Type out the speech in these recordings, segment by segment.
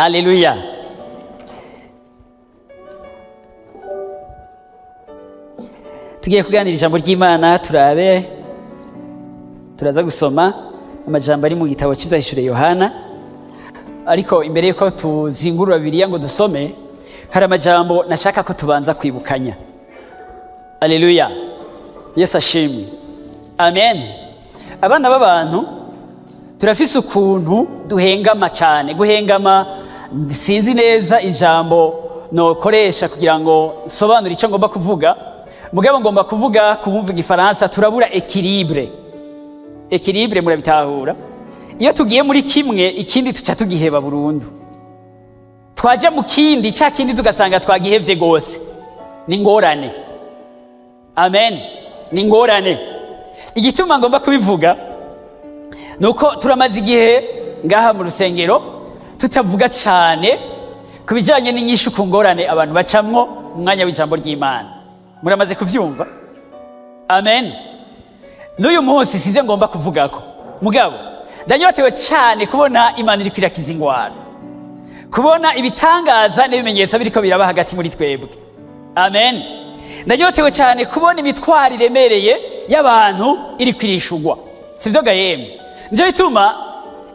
Aleluya. Tugiye kuganira ijambo ry'Imana, turabe turaza gusoma amajambo ari mu gitabo cy'Ivyahishuriwe Yohana. Ariko imbere yuko tuzingurura Bibiliya ngo dusome, hari amajambo nashaka ko tubanza kwibukanya. Aleluya. Yesu ashimwe. Amen. Abana b'abantu turafise ukuntu duhengama cyane. Guhengama, sinzi neza ijambo nokoresha kugira ngo nsobanure icyo ngomba kuvuga. Mugabo ngomba kuvuga kubumva igifaransa, turabura équilibre. Équilibre murabitahura. Iyo tugiye muri kimwe, ikindi tuca tugiheba burundu. Twaja mu kindi, cya kindi tugasanga twagihevye gose. Ni ngorane. Amen. Ni ngorane. Igituma ngomba kubivuga nuko turamaze igihe ngaha mu rusengero tutavuga cyane ku bijanye n'inyishu ku ngorane abantu bacamwo mu mwanya w'ijambo ry'Imana. Muramaze kuvyumva? Amen. N'uyu munsi sivyo ngomba kuvugako. Mugabo ndanyotewe cyane kubona Imana iriko irakiza ingwara, kubona ibitangaza n'ibimenyetso biriko biraba hagati muri twebwe. Amen. Ndanyotewe cyane kubona imitwaro iremereye y'abantu iriko irishugwa. Sivyo ga yemwe? Nico bituma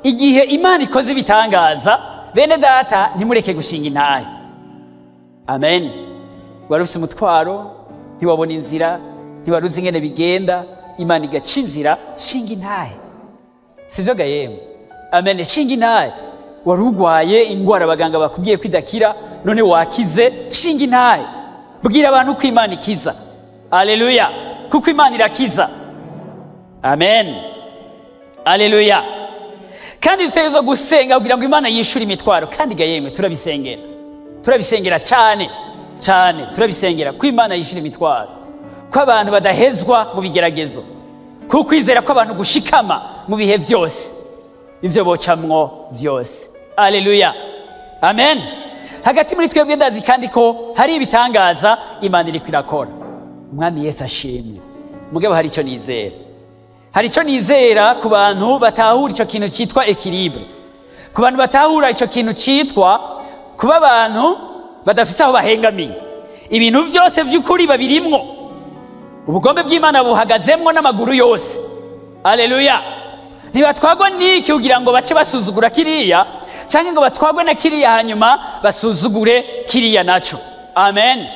igihe Imana ikoze ibitangaza, bene data ntimureke gushinga intahe. Amen. Wari ufise umutwaro, ntiwabona inzira, ntiwari uzi ingene bigenda, Imana igaca inzira, shinga intahe. Sivyo ga yemwe? Amen. Shinga intahe. Wari urwaye ingwara abaganga bakubwiye ko idakira, none wakize, shinga intahe. Bwira abantu ko Imana ikiza. Aleluya. Kuko Imana irakiza. Amen. Aleluya. Kandi dutegerezwa gusenga kugira ngo Imana yishure imitwaro. Kandi ga yemwe turabisengera. Turabisengera cyane cyane, turabisengera ko Imana yishure imitwaro, ko abantu badahezwa mu bigeragezo, ko kwizera ko abantu gushikama mu bihe byose, ivyo bocamwo vyose. Aleluya. Amen. Hagati muri twebwe ndazi kandi ko hari ibitangaza Imana iriko irakora. Umwami Yesu ashimwe. Mugabo hari ico nizera. Hari ico nizera ku bantu batahura ico kintu citwa équilibre. Ku bantu batahura ico kintu citwa kuba abantu badafise aho bahengamiye. Ibintu vyose vy'ukuri babirimwo. Ubugombe bw'Imana buhagazemwo n'amaguru yose. Aleluya. Ntibatwagwa n'iki kugira ngo bace basuzugura kiriya, canke ngo batwagwe na kiriya hanyuma basuzugure kiriya naco. Amen.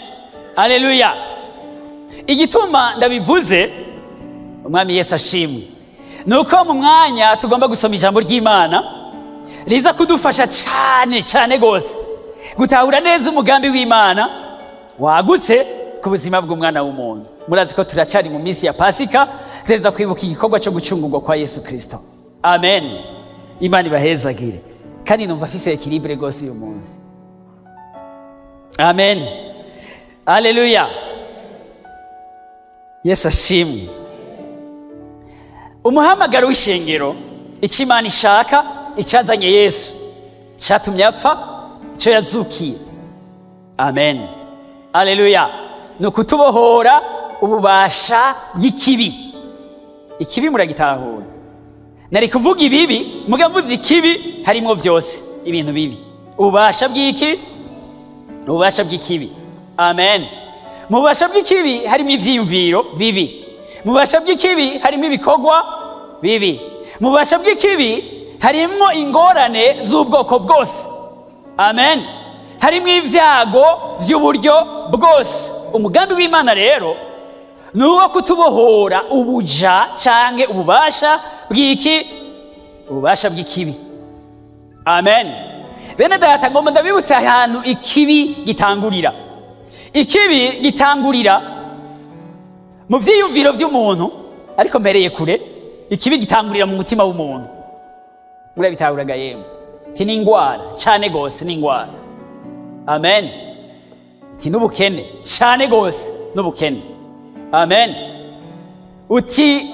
Aleluya. Igituma ndabivuze, Umwami Yesu ashimwe, nuko mu mwanya tugomba gusoma ijambo ry'Imana riza kudufasha cyane cyane gose gutahura neza umugambi w'Imana wagutse ku buzima bw'umwana w'umuntu. Murazi ko turacari mu minsi ya Pasika, tuza kwibuka igikorwa cyo gucungurwa kwa Yesu Kristo. Amen. Imana ibahezagire. Kandi numva afise équilibre gose uyu munsi. Amen. Aleluya. Yesu ashimwe. Umuhamagaro w'ishengero, icyo Imana ishaka, icyazanye Yesu, cyatumye apfa, icyo yazukiye. Amen. Aleluya. Ni ukutubohora ububasha bw'ikibi. Ikibi muragitahura. Nari kuvuga ibibi, muga mvuze ikibi harimo vyose, ibintu bibi. Ububasha bw'iki? Ububasha bw'ikibi. Amen. Mu bubasha bw'ikibi harimo ivyiyumviro bibi. Mu bubasha bw'ikibi harimo ibikorwa bibi. Mu bubasha bw'ikibi harimo ingorane z'ubwoko bwose. Amen. Harimo ivyago vy'uburyo bwose. Umugambi w'Imana rero ni uwo kutubohora ubuja canke ububasha bw'iki? Ububasha bw'ikibi. Amen. Bene data, ngomba ndabibutse ahantu ikibi gitangurira. Ikibi gitangurira mu vyiyumviro vy'umuntu, ariko mpereye kure, ikibi gitangurira mu mutima w'umuntu. Murabitahuraga yemwe? Iti ni ingwara cane gose, ni ingwara. Amen. Iti n'ubukene cane gose, n'ubukene. Amen. Uti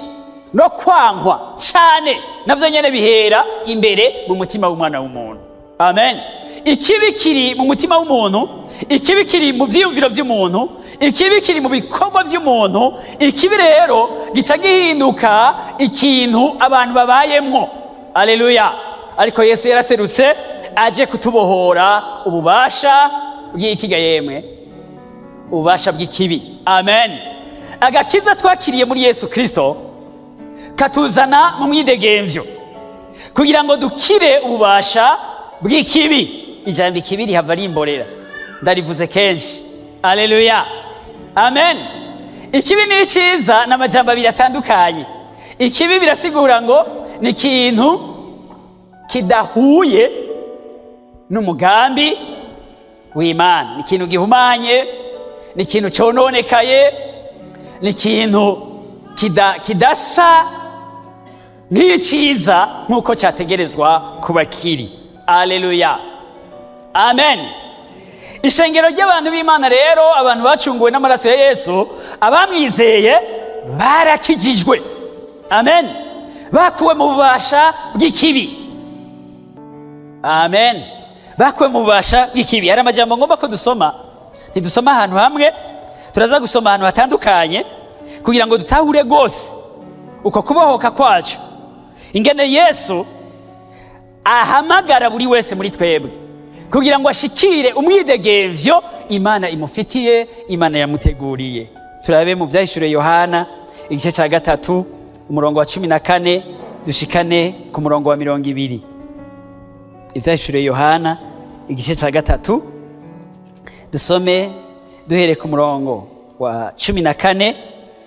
no kwankwa cane navyo nyene bihera imbere mu mutima w'umwana w'umuntu. Amen. Ikibi kiri mu mutima w'umuntu, ikibi kiri mu vyiyumviro vy'umuntu, ikibi kiri mu bikorwa vy'umuntu. Ikibi rero gica gihinduka ikintu abantu babayemwo. Aleluya. Ariko Yesu yaraserutse Aje kutubohora ububasha bw'ikiga, yemwe, ububasha bw'ikibi. Amen. Agakiza twakiriye muri Yesu Kristo katuzana mu mwidegemvyo kugira ngo dukire ububasha bw'ikibi. Ijambo ikibi rihava rimborera, ndarivuze kenshi. Aleluya, amen. Ikibi n'icyiza ni amajambo abiri atandukanye. Ikibi birasigura ngo ni ikintu kidahuye n'umugambi w'Imana, ni ikintu gihumanye, ni ikintu cononekaye, ni ikintu kidasa nk'icyiza nk'uko cyategerezwa kuba kiri. Aleluya, amen. Ishengero ry'abantu b'Imana rero, abantu bacunguwe n'amaraso ya Yesu, abamwizeye barakijijwe. Amen. Bakuwe mu bubasha bw'ikibi. Amen. Bakuwe mu bubasha bw'ikibi. Hari amajambo ngomba ko dusoma, ntidusoma ahantu hamwe, turaza gusoma ahantu hatandukanye kugira ngo dutahure rwose uko kubohoka kwacu, ingene Yesu ahamagara buri wese muri twebwe kugira ngo ashikire umwidegemvyo Imana imufitiye, Imana yamuteguriye. Turabe mu Vyahishuriwe Yohana igice cya 3 umurongo wa 14 dushikane ku murongo wa 20. Ivyahishuriwe Yohana igice cya 3, dusome duhere ku murongo wa 14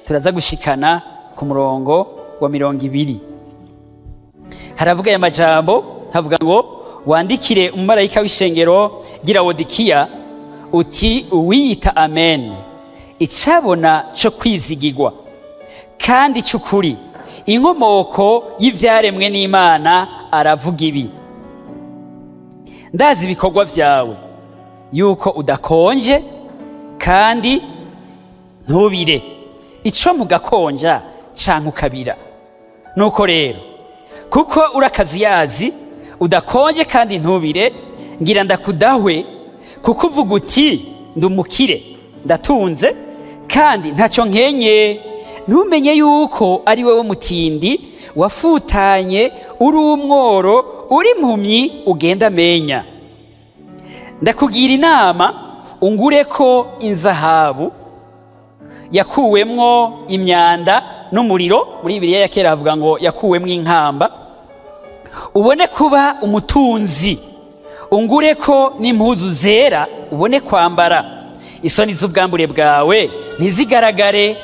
turaza gushikana ku murongo wa 20. Haravuga aya majambo, havuga ngo: wandikire umumarayika w'ishengero ry'i uti uwiyita Amen, icabona cyo kwizigirwa kandi cy'ukuri, inkomoko y'ivyaremwe n'Imana, aravuga ibi: ndazi ibikorwa vyawe, yuko udakonje kandi ntubire. Ico mugakonja canke ukabira. Nuko rero kuko urakazuyazi, udakonje kandi ntubire, ngira ndakudahwe, kuko uvuga uti ndumukire, ndatunze kandi ntacyo nkenye. Ntumenye yuko ari wewe mutindi wafutanye, uri umworo, uri impumyi, ugenda menya. Ndakugira inama ungure ko inzahabu yakuwemwo imyanda n'umuriro, muri Bibiliya ya kera havuga ngo yakuwemwo inkamba, ubone kuba umutunzi. Ungure ko n'impuzu zera, ubone kwambara, isoni z'ubwambure bwawe ntizigaragare,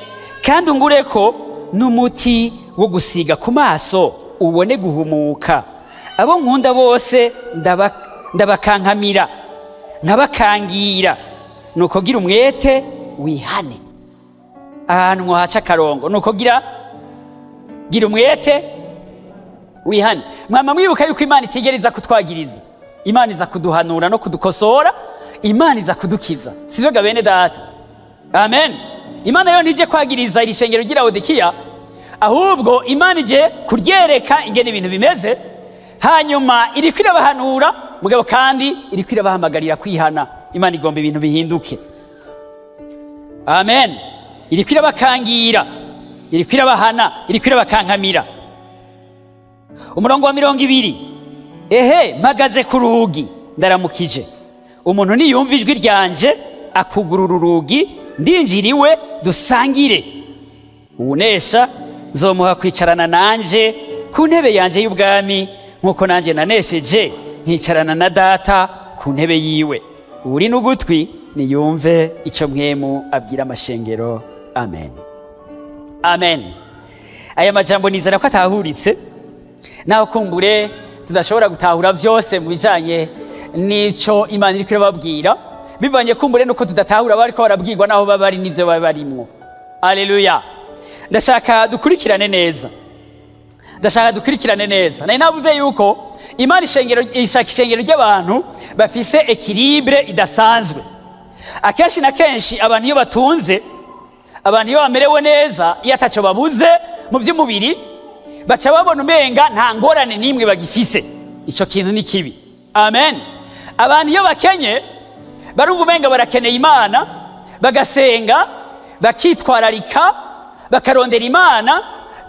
kandi ungure ko n'umuti wo gusiga ku maso, ubone guhumuka. Abo nkunda bose ndabakankamira, nkabakangira. Nuko gira umwete wihane. Ahantu mwahaca akarongo, nuko gira umwete wihane. Mwama mwibuka yuko Imana itigereza kutwagiriza, Imana iza kuduhanura no kudukosora, Imana iza kudukiza. Sivyo ga bene data? Amen. Imana yo ntije kwagiriza iri shengero ry'i Laodikiya, ahubwo Imana ije kuryereka ingene ibintu bimeze, hanyuma iriko irabahanura, mugabo kandi iriko irabahamagarira kwihana. Imana igomba ibintu bihinduke. Amen. Iriko irabakangira, iriko irabahana, iriko irabakankamira. Umurongo wa 20: ehe, mpagaze ku rugi ndaramukije, umuntu niyumva ijwi ryanje akugurura urugi, ndinjiriwe dusangire. Uwunesha nzomuha kwicarana nanje ku ntebe yanje y'ubwami, nkuko nanje nanesheje nkicarana na Data ku ntebe yiwe. Uri n'ugutwi niyumve ico Mpwemu abwira amashengero. Amen. Amen. Aya majambo nizera ko atahuritse, naho kumbure tudashobora gutahura vyose mu bijanye n'ico Imana iriko irababwira, bivanye kumbure nuko tudatahura bariko barabwirwa naho baba bari n'ivyo baba barimwo. Aleluya. Ndashaka dukurikirane neza. Ndashaka dukurikirane neza. Nari navuze yuko Imana ishaka ishengero ry'abantu bafise équilibre idasanzwe. Akenshi na kenshi abantu iyo batunze, abantu iyo bamerewe neza, iyo ataco babuze mu vy'umubiri, baca babona umenga nta ngorane n'imwe bagifise. Ico kintu ni kibi. Amen. Abantu iyo bakenye barumva umenga barakeneye Imana, bagasenga, bakitwararika, bakarondera Imana,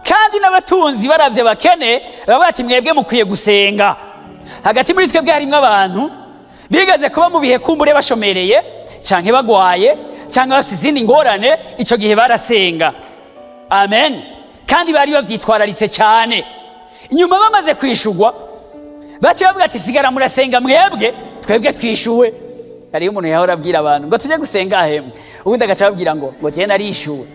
kandi n'abatunzi baravye bakene baba bati mwebwe mukwiye gusenga. Hagati muri twebwe harimwo abantu bigaze kuba mu bihe kumbure bashomereye canke bagwaye canke bafite izindi ngorane, ico gihe barasenga. Amen. Kandi bari bavyitwararitse cyane. Inyuma bamaze kwishugwa baciye bavuga ati sigara murasenga mwebwe, twebwe twishuwe. Hariyo umuntu yahora abwira abantu ngo tujye gusenga hemwe, ubundi agaca ababwira ngo jewe narishuwe.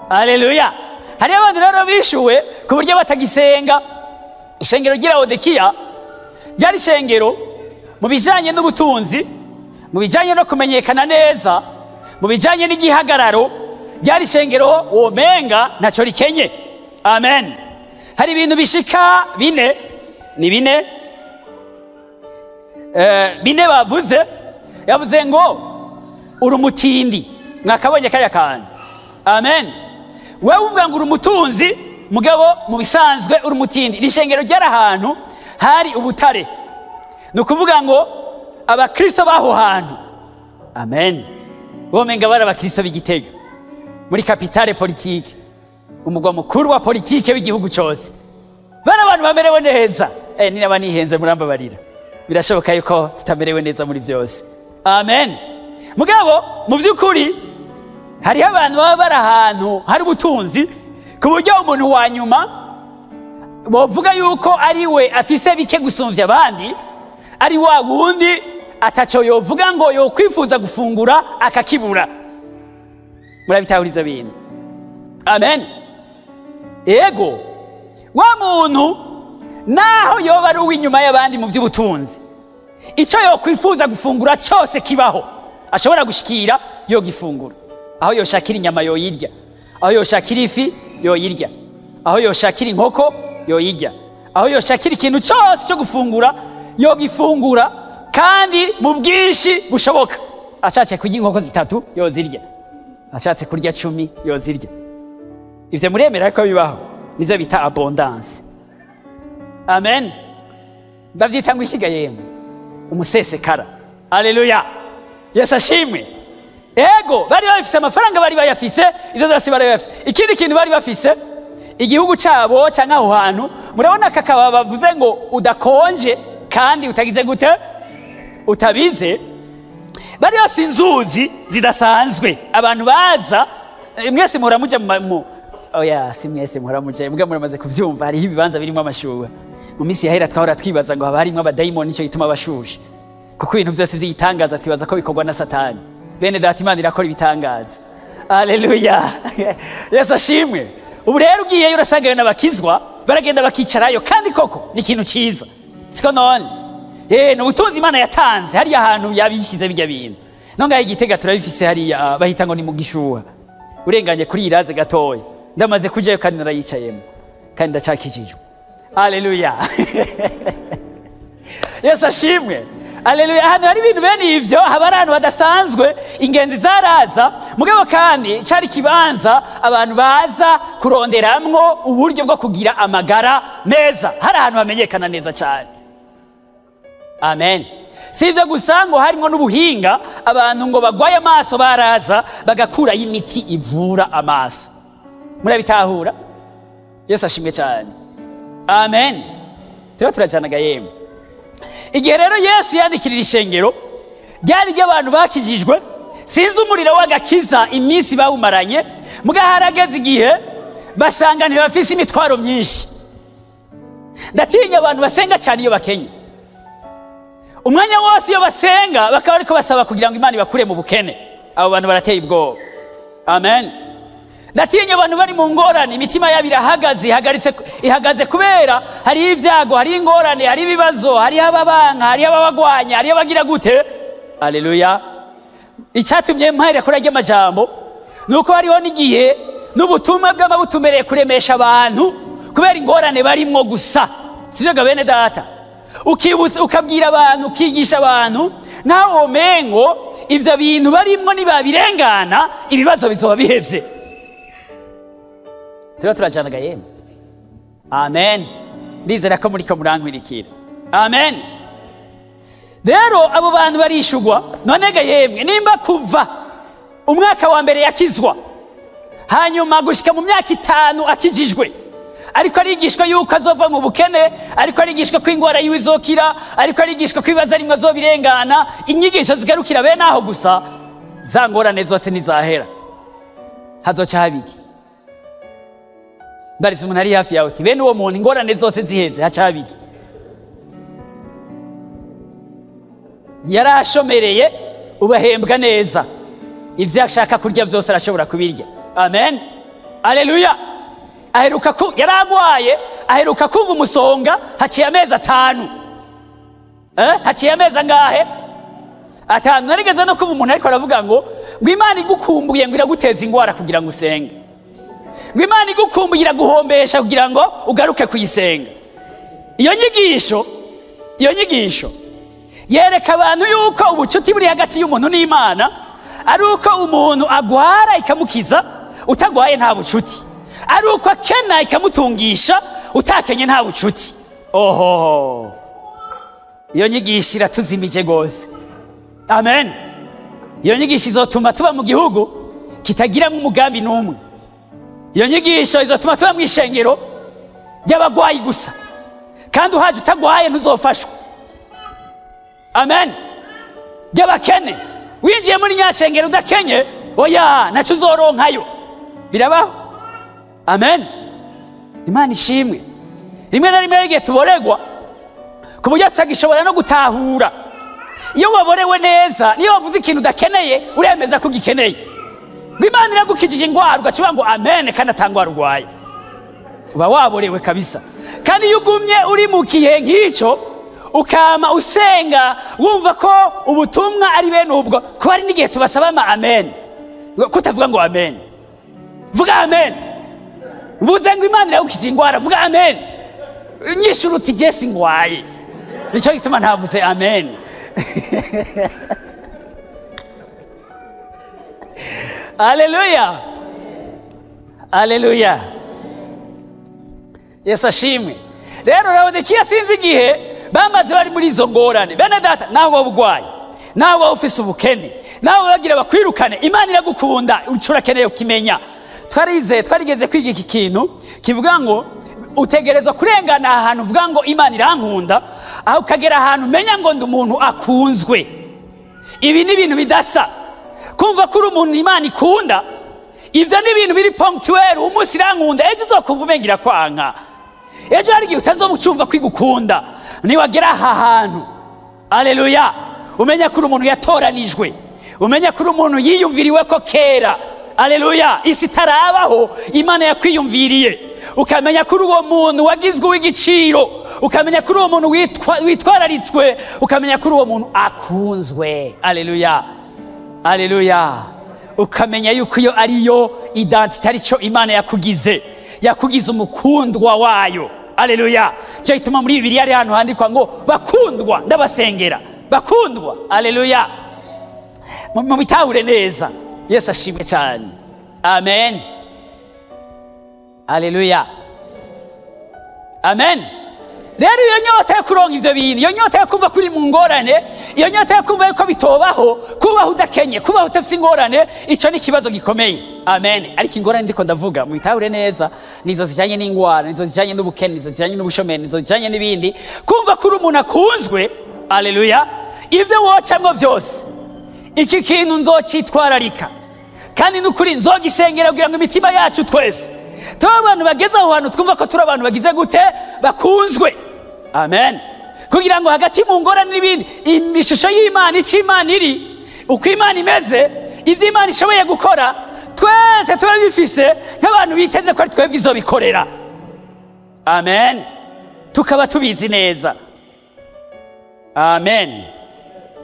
Haleluya. Hariyo abantu rero bishuwe ku buryo batagisenga. Ishengero ry'i Laodikiya ryari ishengero mu bijanye n'ubutunzi, mu bijanye no kumenyekana neza, mu bijanye n'igihagararo, ryari ishengero womenga ntaco rikenye. Amen. Hari ibintu bishika bine, ni bine, bine bavuze. Yavuze ngo uri umutindi, mwakabonye kaya kantu. Amen. Wewe uvuga ngo uri umutunzi, mugabo mu bisanzwe uri umutindi. Iri shengero ryari ahantu hari ubutare, ni ukuvuga ngo abakristo b'aho hantu, amen, bomenga bari abakristo b'Igitega muri kapitale politike, umugwa mukuru wa politike w'igihugu cyose, bari abantu bamerewe neza. Ninaba nihenze murambabarira, birashoboka yuko tutamerewe neza muri byose. Amen. Mugabo mu by'ukuri hariho abantu baba bari ahantu hari ubutunzi ku buryo umuntu wa nyuma bovuga yuko ari we afise bike gusumvya abandi, ari wa wundi ataco yovuga ngo yokwifuza gufungura akakibura. Murabitahuriza bintu. Amen. Ego wa muntu naho yoba ari uw'inyuma y'abandi mu by'ubutunzi, ico yokwifuza gufungura cyose kibaho, ashobora gushikira yogifungura. Aho yoshakira inyama yoyirya, aho yoshakira ifi yoyirya, aho yoshakira inkoko yoyirya, aho yoshakira ikintu cyose cyo gufungura yogifungura, kandi mu bwinshi bushoboka. Ashatse kurya inkoko 3 yozirya, ashatse kurya 10 yozirya. Ivyo muremera ko bibaho, nivyo bita abondance. Amen. Bavyita ngo ikiga yemwe, umusesekara. Haleluya. Yesu ashimwe. Ego bari bafise amafaranga, bari bayafise, ivyo byose bari bayafise. Ikindi kintu bari bafise, igihugu cabo canke aho hantu, murabona kakaba bavuze ngo udakonje kandi utagize gute, utabize. Bari bafise inzuzi zidasanzwe, abantu baza. Mwese muhora muja mu oya, si mwese muhora muja, mbwa muramaze kuvyumva, hariho ibibanza birimo amashuha. Mu minsi yahera twahora twibaza ngo haba harimwo abadayimoni, nico gituma bashushe, kuko ibintu byose vy'igitangaza twibaza ko bikorwa na Satani. Bene data, Imana irakora ibitangaza. Haleluya. Yesu ashimwe. Ubu rero ugiyeyo urasangayo n'abakizwa baragenda bakicarayo, kandi koko ni ikintu ciza, siko none? Ni ubutunzi Imana yatanze hariya hantu yabishyize bijya bintu. No ngaho Igitega turabifise hariya bahita ngo ni mu Gishuha, urenganye kuri iraze gatoya. Ndamaze kujayo kandi narayicayemo kandi ndacakijijwe. Haleluya. Yesu ashimwe. Haleluya. Ahantu hari ibintu bene ivyo haba ari ahantu hadasanzwe, ingenzi zaraza, mugabo kandi cari kibanza abantu baza kuronderamwo uburyo bwo kugira amagara meza. Hari ahantu hamenyekana neza cyane. Amen. Si ivyo gusa, ngo harimwo n'ubuhinga, abantu ngo bagwaye amaso baraza bagakurayo imiti ivura amaso. Murabitahura? Yesu ashimwe cyane. Amen. Turiho turajanaga yemwe. Igihe rero Yesu yandikirira ishengero ryari ry'abantu bakijijwe, sinzi umuriro w'agakiza iminsi bawumaranye, muga harageze igihe basanga ntibafise imitwaro myinshi. Ndatinya abantu basenga cyane iyo bakenye. Umwanya wose iyo basenga bakaba ariko basaba kugira ngo Imana ibakure mu bukene. Abo bantu barateye ubwoba. Amen. Ndatinya abantu bari mu ngorane, imitima yabo irahagaze, ihagaze kubera hari ibyago, hari ingorane, hari ibibazo, hari ababanka, hari ababagwanya, hari abagira gute. Haleluya. Icyatumye mpahera kuri ajya amajambo nuko hariho n'igihe n'ubutumwa bw'amabutumereye kuremesha abantu kubera ingorane barimwo gusa. Sivyo ga bene data? Ukibutsa, ukabwira abantu, ukigisha abantu nawe omengo ivyo bintu barimwo nibabirengana ibibazo bizoba biheze. Turiho turajanaga yemwe. Amen. Ndizera ko muriko murankwirikira. Amen. Rero abo bantu barishugwa. None ga yemwe, nimba kuva umwaka wa mbere yakizwa, hanyuma gushika mu myaka 5 akijijwe, Ariko arigishwa yuko azova mu bukene, ariko arigishwa ko ingwara yiwe izokira, ariko arigishwa ko ibibazo arimwo azobirengana. Inyigisho zigarukira bene aho gusa, za ngorane zose ntizahera. Hazoca habiki? Mbariza umuntu ari hafi yawe uti bene uwo muntu ingorane zose ziheze haca habiki? Yarashomereye, ubahembwa neza, ivyo ashaka kurya vyose arashobora kubirya. Amen, aleluya. Aheruka ku yaragwaye, aheruka kuva umusonga haciye amezi 5. Haciye amezi angahe? 5. Narigeze no kuva umuntu ariko aravuga ngo Imana igukumbuye ngo iraguteza ingwara kugira ngo usenge, ngo Imana igukumbuye iraguhombesha kugira ngo ugaruke kuyisenga. Iyo nyigisho yereka abantu yuko ubucuti buri hagati y'umuntu n'Imana ari uko umuntu agwara ikamukiza, utagwaye nta bucuti, ari uko akena ikamutungisha, utakenye nta bucuti. Oho, iyo nyigisho iratuzimije gose. Amen. Iyo nyigisho izotuma tuba mu gihugu kitagiramo umugambi n'umwe. Iyo nyigisho izotuma tuba mu ishengero ry'abagwayi gusa, kandi uhaje utagwaye ntuzofashwa. Amen. Ry'abakene, winjiye muri nyashengero udakenye, oya naco uzoronkayo. Birabaho. Amen. Imana ishimwe. Rimwe na rimwe igihe tuboregwa ku buryo tutagishobora no gutahura. Iyo waborewe neza, niyo wavuze ikintu udakeneye, uremeza ko ugikeneye. Ngo Imana iragukijije ingwara, ugaca ngo amen kandi atangwara urwaye. Uba waborewe kabisa. Kandi iyo ugumye uri mu kihe nk'icyo, ukama usenga wumva ko ubutumwa ari bene ubwo, ko hari n'igihe tubasaba ama amen. Kutavuga ngo amen, vuga amen. Mvuze ngo Imana iragukijije ingwara, vuga amen. Nyishura uti je singwaye, nico gituma ntavuze amen. Haleluya, haleluya. Yesu ashimwe. Rero Laodikiya sinzi igihe bamaze bari muri izo ngorane. Bene data, nawe wowe urwaye, nawe wowe ufise ubukene, nawe bagira bakwirukane, Imana iragukunda, uco urakeneye ukimenya. Twarigeze kwiga iki kintu kivuga ngo utegerezwa kurengana ahantu uvuga ngo Imana irankunda, aho ukagera ahantu umenya ngo ndi umuntu akunzwe. Ibi ni ibintu bidasa. Kumva ko uri umuntu Imana ikunda, ivyo ni ibintu biri ponctuel. Umunsi irankunda, ejo uzokumva umenga irakwanka, ejo hari igihe utazomucumva kwigukunda. Niwagera aha hantu, aleluya, umenya ko uri umuntu yatoranijwe, umenya ko uri umuntu yiyumviriwe ko kera, aleluya, isi itarabaho Imana yakwiyumviriye. Ukamenya ko uri uwo muntu wagizwe uw'igiciro, ukamenya ko uri uwo muntu witwararitswe, ukamenya ko uri uwo muntu akunzwe. Aleluya, aleluya. Ukamenya yuko iyo ariyo identite, arico Imana yakugize, yakugize umukundwa wayo. Aleluya. Cyo gituma muri Bibiliya ari ahantu handikwa ngo bakundwa, ndabasengera bakundwa. Aleluya. Mubitahure neza. Yesu ashimwe cyane. Amen. Aleluya. Amen. Rero iyo nyota yo kuronka ivyo bintu, iyo nyota yo kumva kuri mu ngorane, iyo nyota yo kumva yuko bitobaho, kubaho udakenye, kubaho utafise ingorane, ico ni ikibazo gikomeye. Amen. Ariko ingorane ndiko ndavuga, mubitahure neza, nizo zijanye n'ingwara, nizo zijanye n'ubukene, nizo zijanye n'ubushomeri, nizo zijanye n'ibindi. Kumva kuri umuntu akunzwe, aleluya, ivyo wocamwo vyose, iki kintu nzocitwararika, kandi n'ukuri nzogisengera kugira ngo imitima yacu twese tube abantu bageze aho hantu twumva ko turi abantu bagize gute, bakunzwe. Amen. Kugira ngo hagati mu ngorane n'ibindi, ishusho y'Imana, icyo Imana iri, uko Imana imeze, ivyo Imana ishoboye gukora, twese tube bifise nk'abantu biteze ko ari twebwe izobikorera. Amen. Tukaba tubizi neza. Amen.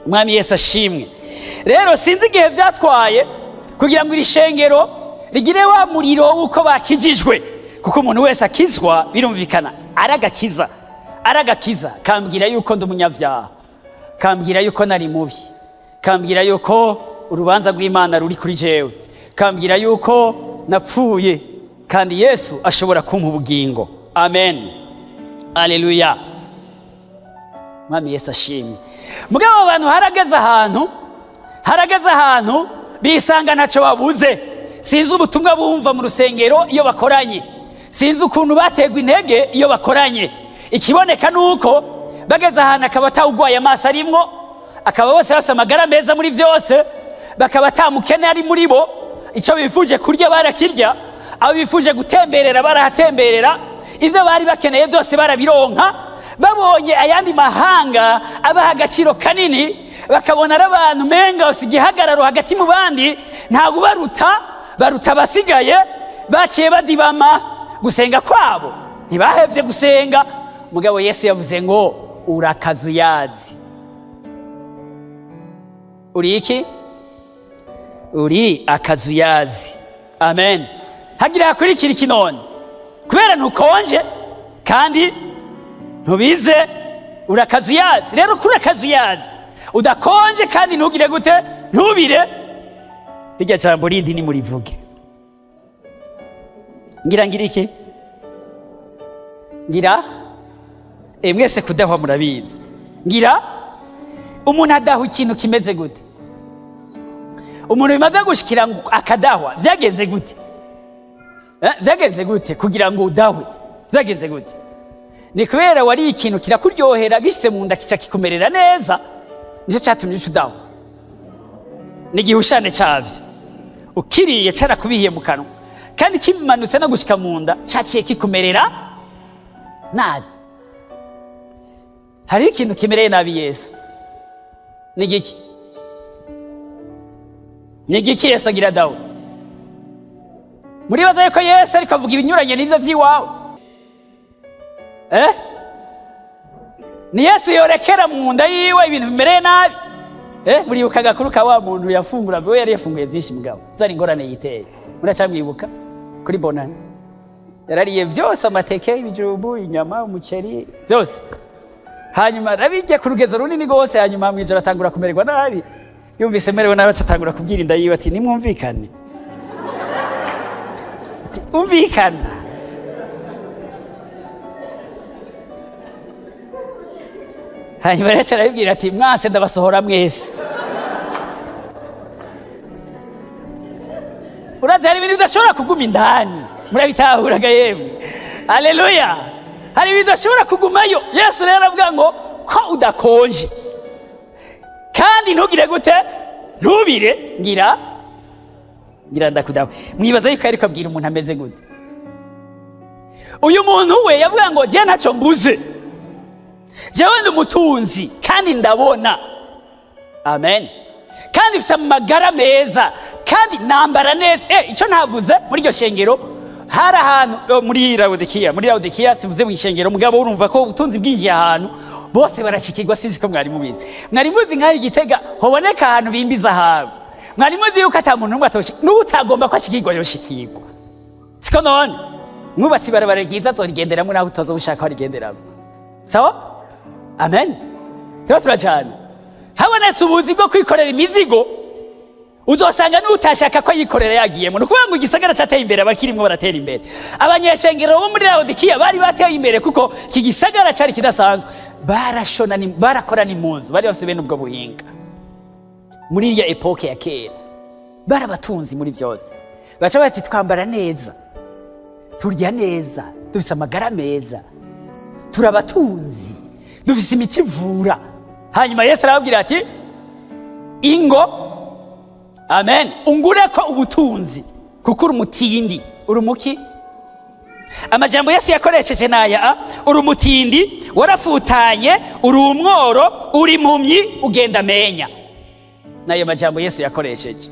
Umwami Yesu ashimwe. Rero sinzi igihe vyatwaye kugira ngo iri shengero rigire wa muriro w'uko bakijijwe, kuko umuntu wese akizwa birumvikana aragakiza, aragakiza kambwira yuko ndi umunyavyaha, kambwira yuko nari mubi, kambwira yuko urubanza rw'Imana ruri kuri jewe, kambwira yuko napfuye kandi Yesu ashobora kumpa ubugingo. Amen. Haleluya. Mwami Yesu ashimwe. Mugabo abantu harageze ahantu bisanga ntacyo babuze. Sinzi ubutumwa bumva mu rusengero iyo bakoranye, Sinzi ukuntu bategwa intege iyo bakoranye. Ikiboneka nuko bageze ahantu akaba atawugwaye amaso arimwo, akaba bose bafise amagara meza muri vyose, bakaba atamukene ari muri bo. Icyo bifuje kurya barakirya, abo bifuje gutemberera barahatemberera, ivyo bari bakeneye byose barabironka. Babonye ayandi mahanga abaha agaciro kanini, bakabona ari abantu menga bafise igihagararo hagati mu bandi, ntabwo baruta, baruta abasigaye. Baciye badibama gusenga kwabo, ntibahevye gusenga. Mugabo Yesu yavuze ngo urakazuyazi. Uri iki? Uri akazuyazi. Amen. Hagira hakurikira iki none? Kubera ntukonje kandi ntubize, urakazuyazi. Rero kuri akazuyazi udakonje kandi ntugire gute? Ntubire. Rirya jambo rindi ni murivuge. Ngira ngira iki? Ngira mwese kudahwa murabizi. Ngira umuntu adahwa ikintu kimeze gute? Umuntu bimaze gushikira akadahwa vyagenze gute? Vyagenze gute kugira ngo udahwe? Vyagenze gute? Ni kubera wari ikintu kirakuryohera gishitse mu nda kica kikumerera neza, nico catumye udahwa. Ni igihushane cavyo ukiriye carakubihiye mu kanwa, kandi kimanutse no gushika mu nda caciye kikumerera nabi. Hari ikintu kimereye nabi Yesu. Ni giki? Ni giki Yesu agira dawe? Muribaza yuko Yesu ariko avuga ibinyuranye n'ivyo vy'iwawe? Ni Yesu yorekera mu nda yiwe ibintu bimereye nabi? Muribuka agakuru ka wa muntu yafungura, we yari yafunguye vyinshi mugabo zari ingorane yiteye. Muracamwibuka kuri Bonane? Yarariye vyose, amateke, ibijumbu, inyama, umuceri, byose. Hanyuma arabirya ku rugezo runini gose, hanyuma mwijoro atangura kumererwa nabi. Yumvise merewe nabi atangura kubwira inda yiwe ati nimwumvikane. Ati umvikana. Hanyuma rero arabibwira ati mwanse ndabasohora mwese. Urazi hari ibintu bidashobora kuguma indani. Murabitahuraga yemwe. Haleluya. Hari ibintu bidashobora kugumayo. Yesu rero aravuga ngo ko udakonje kandi ntugire gute? Ntubire. Ngira ndakudawe. Mwibaza yuko ariko abwira umuntu ameze gute? Uyu muntu we yavuga ngo je ntacyo mbuze, jewe ndi umutunzi kandi ndabona. Amen. Kandi mfise amagara meza kandi nambara neza. Icyo ntavuze muri iryo shengero, hari ahantu muri Laodikiya, sivuze mu ishengero mugabo urumva ko ubutunzi bwinjiye ahantu bose barashikirwa. Sinzi ko mwari mubizi. Mwari muzi nk'aho Igitega hoboneka ahantu bimbiza ahantu. Mwari muzi yuko ata muntu n'umwe atoshika, n'utagomba ko ashikirwa yoshikirwa. Siko none mwubatsi barabara ryiza azorigenderamo naho utoza ushaka ko arigenderamo. Sawa? Amen. Tuba turacana. Habonetse ubuzi bwo kwikorera imizigo, uzosanga n'utashaka ko yikorera yagiyemo. Ni ukuvuga ngo igisagara cyateye imbere, abakirimwo baratera imbere. Abanyeshengero bo muri Laodikiya bari bateye imbere kuko iki gisagara cyari kidasanzwe. Barashona, barakora n'impuzu, bari bafise bene ubwo buhinga. Muri iriya epoke ya kera barabatunzi muri byose. Baca bati twambara neza, turya neza, dufise amagara meza, turabatunzi, dufise imiti ivura. Hanyuma Yesu arababwira ati ingo, amen, ungureko ubutunzi kuko uri umutindi. Uri umuki? Amajambo Yesu yakoresheje naya: uri umutindi, warafutanye, uri umworo, uri impumyi, ugenda menya. Nayo majambo Yesu yakoresheje.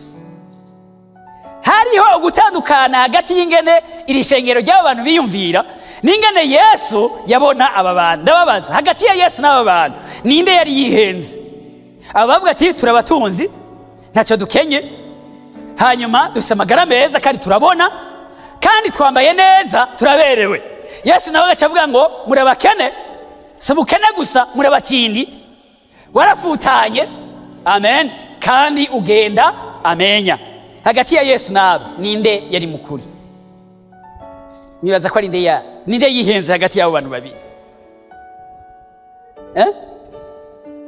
Hariho ugutandukana hagati y'ingene iri shengero ry'abo bantu biyumvira n'ingene Yesu yabona aba bantu. Ndababaza, hagati ya Yesu n'aba bantu ninde yari yihenze? Aba bavuga ati turabatunzi, ntacyo dukenye, hanyuma dufise amagara meza kandi turabona kandi twambaye neza, turaberewe. Yesu nawe agaca avuga ngo murabakene, si bukene gusa, murabatindi, warafutanye, amen, kandi ugenda amenya. Hagati ya Yesu n'aba ninde yari mukuri? Nibaza ko ari ninde yihenze hagati y'abo bantu babiri?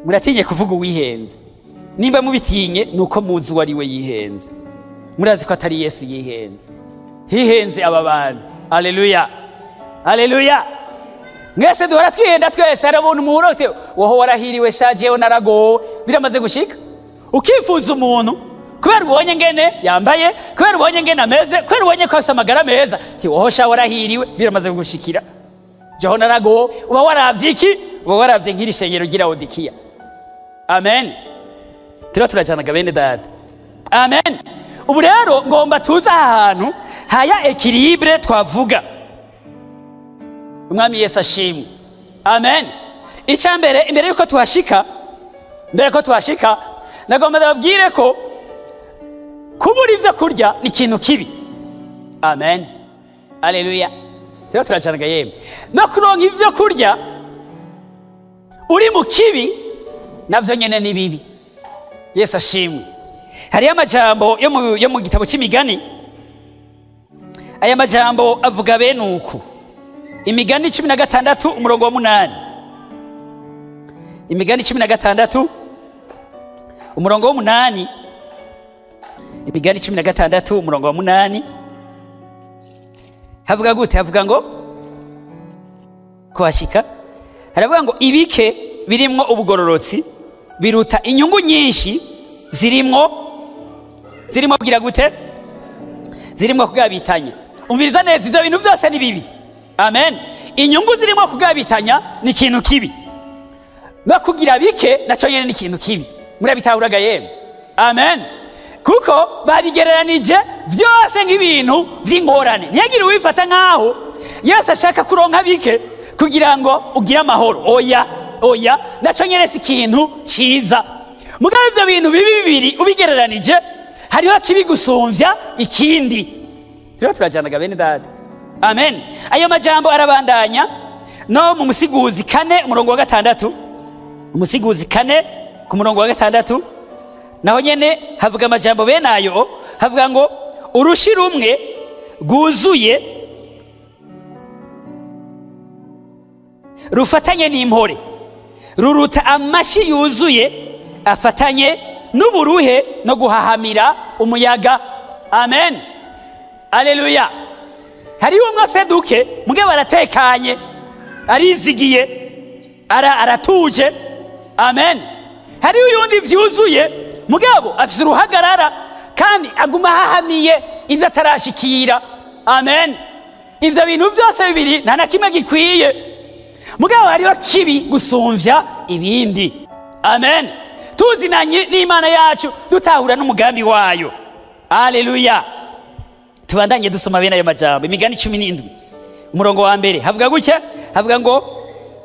Muratinye kuvuga uwihenze. Nimba mubitinye nuko muzi uwo ari we yihenze. Murazi ko atari Yesu yihenze. Hihenze aba bantu. Haleluya. Haleluya. Mwese duhora twihenda twese, hari ubuntu muhurote woho warahiriwe sha jewe naragowe. Biramaze gushika ukifuza umuntu kubera ubonye ngene yambaye, kubera ubonye ngene ameze, kubera ubonye ko afise amagara meza, ti woho sha warahiriwe. Biramaze kugushikira, jeho naragowe. Uba waravye iki? Uba waravye nk'iri shengero ry'i Laodikiya. Amen. Turiho turajanaga bene data. Amen. Ubu rero ngomba tuze aha hantu haya équilibre twavuga. Umwami Yesu ashimwe. Amen. Icya mbere, imbere yuko tuhashika, mbere ko tuhashika, nagomba ndababwire ko kubura ivyo kurya ni ikintu kibi. Amen. Haleluya. Turiho turajanaga yemwe. No kuronka ivyo kurya uri mu kibi navyo nyene ni bibi. Yesu ashimwe. Hariyo amajambo yo mu gitabo c'imigani. Aya majambo avuga bene uku. Imigani 16 umurongo wa 8. Imigani 16 umurongo wa 8. Imigani 16 umurongo wa 8. Havuga gute? Havuga ngo kuhashika. Haravuga ngo ibike birimwo ubugororotsi biruta inyungu nyinshi zirimo kugira gute? Zirimo kugabitanya. Umviriza neza, ivyo bintu byose ni bibi. Amen. Inyungu zirimo kugabitanya ni ikintu kibi. No kugira bike naco nyene ni ikintu kibi. Murabitahuraga yemwe. Amen. Kuko babigereranije vyose nk'ibintu vy'ingorane. Ntiyagire uwifata nkaho Yesu ashaka kuronka bike kugira ngo ugire amahoro. Oya, oya, naco nyene si ikintu ciza. Mugabo ivyo bintu bibi bibiri ubigereranije, hariho kibi gusumvya ikindi. Turiho turajanaga bene data. Amen. Ayo majambo arabandanya no mu Musiguzi 4 umurongo wa 6. Umusiguzi 4 ku murongo wa 6 naho nyene havuga amajambo bene ayo. Havuga ngo urushi rumwe rwuzuye rufatanye n'impore ruruta amashi yuzuye afatanye n'uburuhe no guhahamira umuyaga. Amen. Haleluya. Hariho umwe afise duke mugabo aratekanye, arizigiye, aratuje. Amen. Hariho uyundi vyuzuye mugabo afise uruhagarara kandi aguma ahahamiye ivyo atarashikira. Amen. Ivyo bintu vyose bibiri nta na kimwe gikwiye, mugabo hariho kibi gusumvya ibindi. Amen. Tuzinanye n'Imana yacu, dutahura n'umugambi wayo. Haleluya. Tubandanye dusoma bene ayo majambo. Imigani 17 umurongo wa 1 havuga gutya, havuga ngo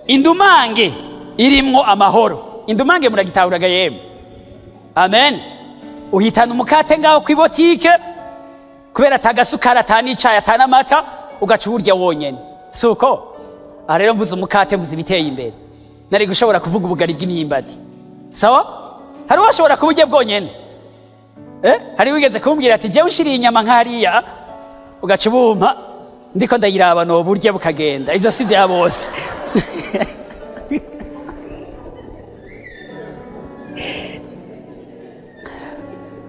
indumange irimwo amahoro. Indumange muragitahuraga yemwe. Amen. Uhitana umukate ngaho kwibotike kubera atagasukari atanicaye atanamata, ugaca urya wonyene. Suko aha rero mvuze umukate mvuze ibiteye imbere. Nari gushobora kuvuga ubugari bw'imyimbati. Sawa? Hari uwashobora kuburya bwonyene. Hari wigeze kumbwira ati jewe ushiriye inyama nkariya ugaca ubumpa ndiko ndayiraba no burya bukagenda. Ivyo si vya bose.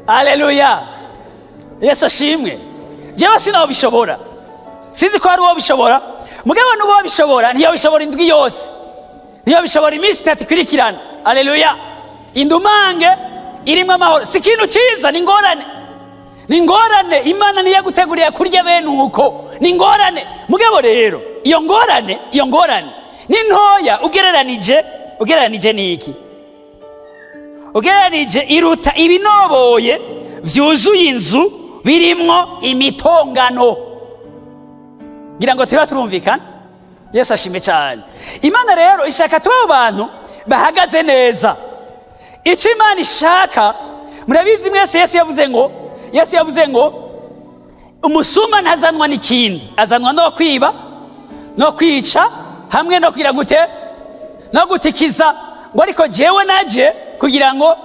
Haleluya. Yesu ashimwe. Jewe sinabishobora. Sinzi ko hari uwo bishobora. Mugabo n'uwo bishobora ntiyabishobora indwi yose. Ntiyabishobora iminsi 3 ikurikirana. Haleluya. Indumange irimwo amahoro si ikintu ciza, ni ngorane. Ni ngorane. Imana niyaguteguriye kurya bene uko. Ni ngorane. Mugabo rero iyo ngorane, iyo ngorane ni ntoya ugereranije niki? Ugereranije iruta ibinoboye vyuzuye inzu birimwo imitongano. Ngira ngo turiho turumvikana. Yesu ashimwe cyane. Imana rero ishaka tuba abantu bahagaze neza. Icyo Imana ishaka, murabizi mwese, Yesu yavuze ngo umusuma ntazanwa n'ikindi, azanwa no kwiba no kwica hamwe no kwira gute no gutikiza, ngo ariko jewe naje kugira ngo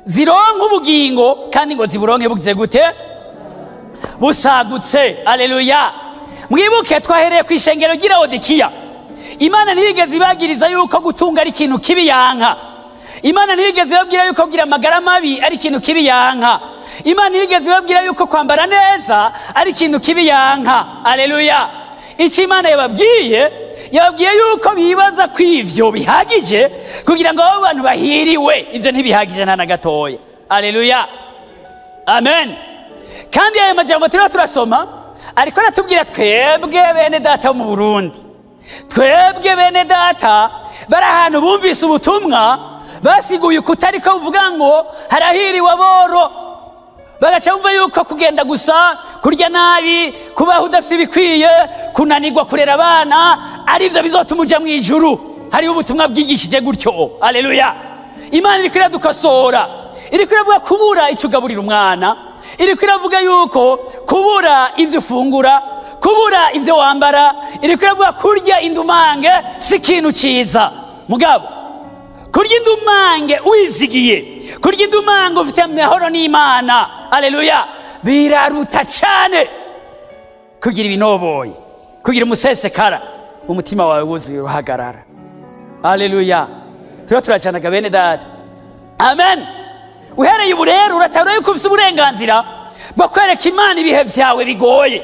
zironke ubugingo kandi ngo ziburonke bugize gute busagutse. Haleluya. Mwibuke twahereye ku ishengero ry'i Laodikiya. Imana ntiyigeze ibagiriza yuko gutunga ari ikintu kibi yanka. Imana ntiyigeze ibabwira yuko kugira amagara mabi ari ikintu kibi yanka. Imana ntiyigeze ibabwira yuko kwambara neza ari ikintu kibi yanka. Haleluya. Icyo Imana yababwiye, yababwiye yuko bibaza ko ivyo bihagije kugira ngo abo bantu bahiriwe. Ivyo ntibihagije nta na gatoya. Aleluya, amen. Kandi ayo majambo turiho turasoma ariko aratubwira twebwe bene data bo mu Burundi, twebwe bene data bari ahantu bumvise ubutumwa basiguye ukutariko buvuga ngo harahiriwe aboro, bagaca bumva yuko kugenda gusa, kurya nabi, kubaho udafite ibikwiye, kunanirwa kurera abana arivyo bizotuma uja mw'ijuru. Hariho ubutumwa bwigishije gutyo. Aleluya. Imana iriko iradukosora, iriko iravuga kubura ico ugaburira umwana, iriko iravuga yuko kubura ivyo ufungura, kubura ivyo wambara, iriko iravuga kurya indumange si ikintu ciza. Mugabo kurya indumange wizigiye, kurya indumange ufite amahoro n'Imana, aleluya, biraruta cyane kugira ibinoboye, kugira umusesekara, umutima wawe wuzuye uruhagarara. Aleluya. Turiho turacanaga bene data. Amen. Uhereye ubu rero uratahura yuko ufite uburenganzira bwo kwereka Imana ibihe vyawe bigoye.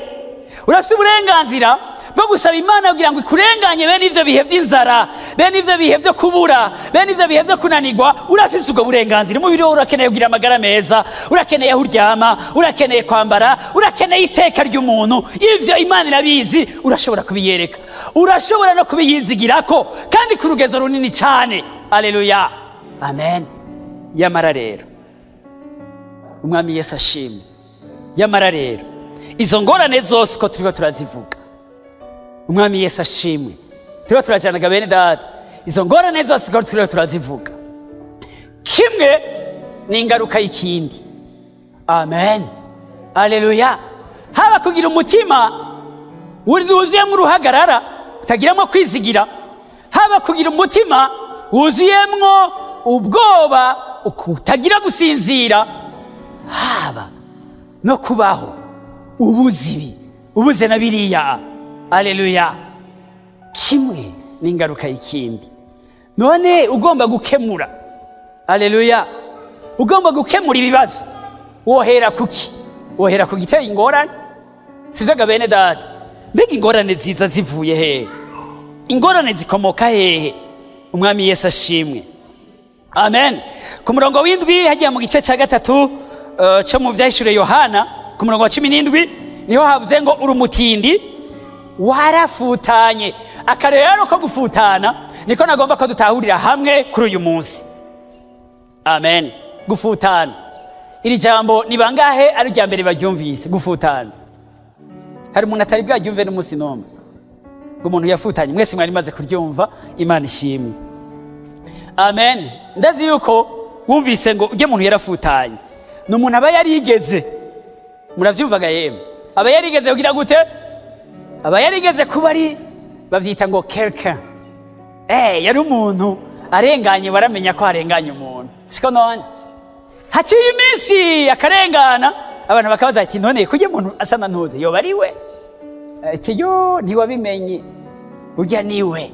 Urafite uburenganzira bwo gusaba Imana kugira ngo ikurenganye bene ivyo bihe vy'inzara, bene ivyo bihe vyo kubura, bene ivyo bihe vyo kunanirwa. Urafite ubwo burenganzira. Umubiri wawe urakeneye kugira amagara meza, urakeneye aho uryama, urakeneye kwambara, urakeneye iteka ry'umuntu. Ivyo Imana irabizi, urashobora kubiyereka, urashobora no kubiyizigirako, kandi ku rugezo runini cyane. Aleluya, amen. Yamara rero Umwami Yesu ashimwe. Yamara rero izo ngorane zose uko turiko turazivuga, Umwami Yesu ashimwe, turiko turajanaga bene data, izo ngorane zose uko turiko turazivuga, kimwe ni ingaruka y'ikindi. Amen, aleluya. Haba kugira umutima wuzuyemwo uruhagarara utagiramo kwizigira, haba kugira umutima wuzuyemwo ubwoba utagira gusinzira, haba no kubaho ubuzibi ubuze na biriya. Aleluya. Kimwe n'ingaruka y'ikindi. None ugomba gukemura, aleluya, ugomba gukemura ibibazo, wohera kuki? Wohera ku giteye ingorane? Sivyo ga bene data? Mbega ingorane ziza zivuye hehe? Ingorane zikomoka hehe? Umwami Yesu ashimwe. Amen. Ku murongo w'indwi hagiye mu gice cya 3 cyo mu Vyahishuriwe Yohana, ku murongo wa 17 niho havuze ngo uri umutindi warafutanye. Akarero ko gufutana niko nagomba ko dutahurira hamwe kuri uyu munsi. Amen. Gufutana, iri jambo ni bangahe ari rya mbere baryumvise? Gufutana, hari umuntu atari bwaryumve n'umunsi n'umwe ngo umuntu yafutanye? Mwese mwari maze kuryumva. Imana ishimwe. Amen. Ndazi yuko wumvise ngo ujye muntu yarafutanye, ni umuntu aba yarigeze, muravyumvaga yemwe, aba yarigeze kugira gute? Aba yarigeze kuba ari, bavyita ngo quelqu'un. Yari umuntu arenganye, baramenya ko arenganye umuntu, siko? None haciye iminsi akarengana, abantu bakabaza ati none kujye umuntu asa na ntuze yoba ari we? Ati yo ntiwabimenye, urya niwe.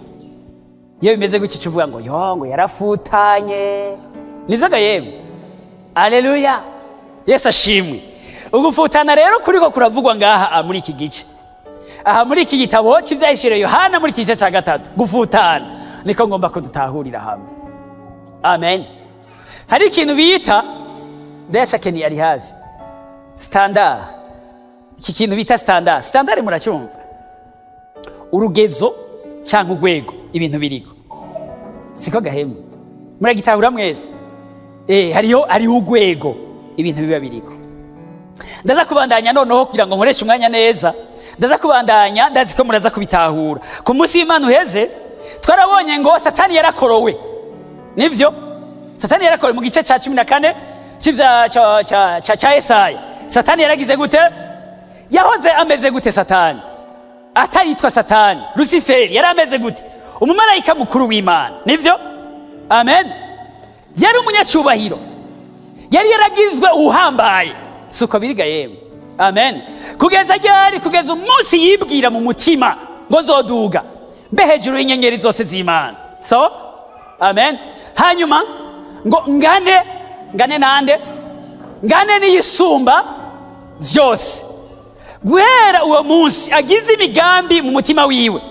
Iyo bimeze gutyo uvuga ngo yo ngo yarafutanye. Nivyo ga yemwe? Aleluya, Yesu ashimwe. Ugufutana rero kuriko kuravugwa ngaha muri iki gice, aha muri iki gitabo cy'ivyahishuriwe Yohana muri iki gice cya 3. Gufutana niko ngomba ko dutahurira hamwe. Amen. Hari ikintu bita, mbesha Keni ari hafi, standard. Iki kintu bita standard, standard muracyumva? Urugezo canke urwego ibintu biriko, siko gahemwe? Muragitahura mwese? Hariho urwego ibintu biba biriko. Ndaza kubandanya noneho kugira ngo nkoreshe umwanya neza, ndaza kubandanya, ndazi ko muraza kubitahura. Ku munsi w'Imana uheze twarabonye ngo Satani yarakorowe, nivyo? Satani yarakorowe mu gice cya 14 cya Yesaya. Satani yaragize gute? Yahoze ameze gute Satani? Atayitwa Satani, Luciferi yari ameze gute? Umumarayika mukuru w'Imana, nivyo? Amen. Yari umunyacyubahiro, yari yaragizwe uhambaye, suko biriga yemwe. Amen. Kugeza ryari? Kugeza umunsi yibwira mu mutima ngo nzoduga mbe hejuru y'inyenyeri zose z'Imana. So amen. Hanyuma ngo ngane, ngane nande? Ngane n'iyisumba vyose. Guhera uwo munsi agize imigambi mu mutima wiwe,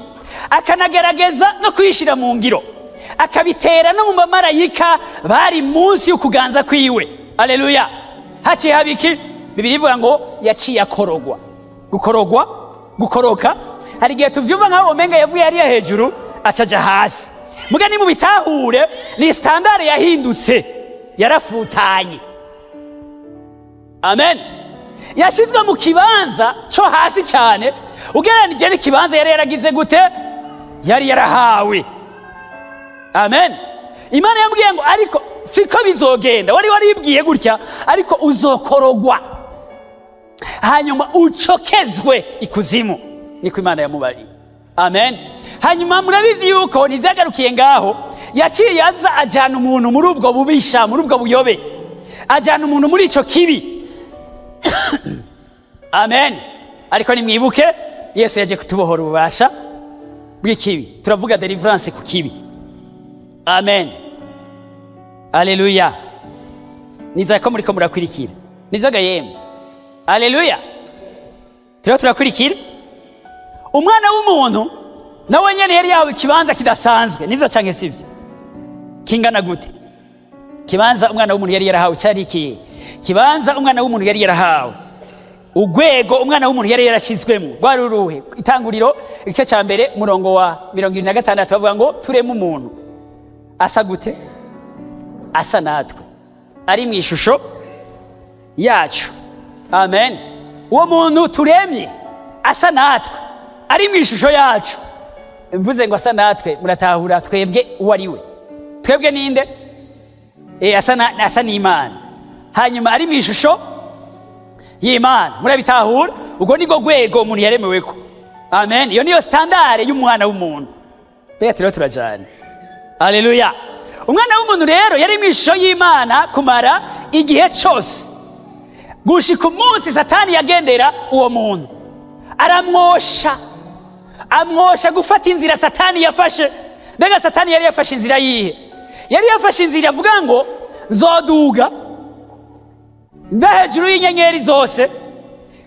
akanagerageza no kuyishyira mu ngiro, akabitera no mu bamarayika bari munsi y'ukuganza kwiwe. Aleluya. Haciye haba iki? Bibiliya ivuga ngo yaciye akorogwa. Gukorogwa, gukoroka, hari igihe tuvyumva nkaho umenga yavuye hariya hejuru acaja hasi. Muga ni mu bitahure ni standard yahindutse, yarafutanye. Amen. Yashizwe mu kibanza cyo hasi cyane ugereranije n'ikibanza yari yaragize gute, yari yarahawe. Amen. Imana yambwiye ngo ariko siko bizogenda, wari waribwiye gutya, ariko uzokorogwa hanyuma ucokezwe ikuzimu. Niko Imana yamubariye. Amen. Hanyuma murabizi yuko ntivyagarukiye ngaho, yaciye aza ajana umuntu muri ubwo bubisha, muri ubwo buyobe, ajana umuntu muri ico kibi. Amen. Ariko nimwibuke Yesu yaje kutubohora ububasha bw'ikibi. Turavuga deliverance ku kibi. Amen. Haleluya. Nizeye ko muriko murakwirikira. Nizoga yemwe. Haleluya. Turiho turakwirikira. Umwana w'umuntu nawe nyene yari yahawe ikibanza kidasanzwe, nivyo canke sivyo? Kingana gute? Kibanza umwana w'umuntu yari yarahawe cari iki? Kibanza umwana w'umuntu yari yarahawe, ugwego umwana w'umuntu yari yarashizwemo rwari uruhe? Itanguriro igice ca mbere murongo wa 26 bavuga ngo tureme umuntu asa gute? Asa natwe, ari mu ishusho yacu. Amen. Uwo muntu turemye asa natwe, ari mu ishusho yacu. Mvuze ngo asa natwe, muratahura twebwe uwo ari we. Twebwe ninde? Asa n'Imana. Hanyuma ari mu ishusho y'Imana. Murabitahura? Ubwo niko gwego umuntu yaremeweko. Amen. Iyo niyo standard y'umwana w'umuntu. Mbega turiho turajana. Haleluya. Umwana w'umuntu rero yari mu ishusho y'Imana kumara igihe cyose, gushika umunsi Satani yagendera uwo muntu aramwosha, amwosha gufata inzira Satani yafashe. Mbega Satani yari yafashe inzira yihe? Yari yafashe inzira avuga ngo nzoduga mbe hejuru y'inyenyeri zose,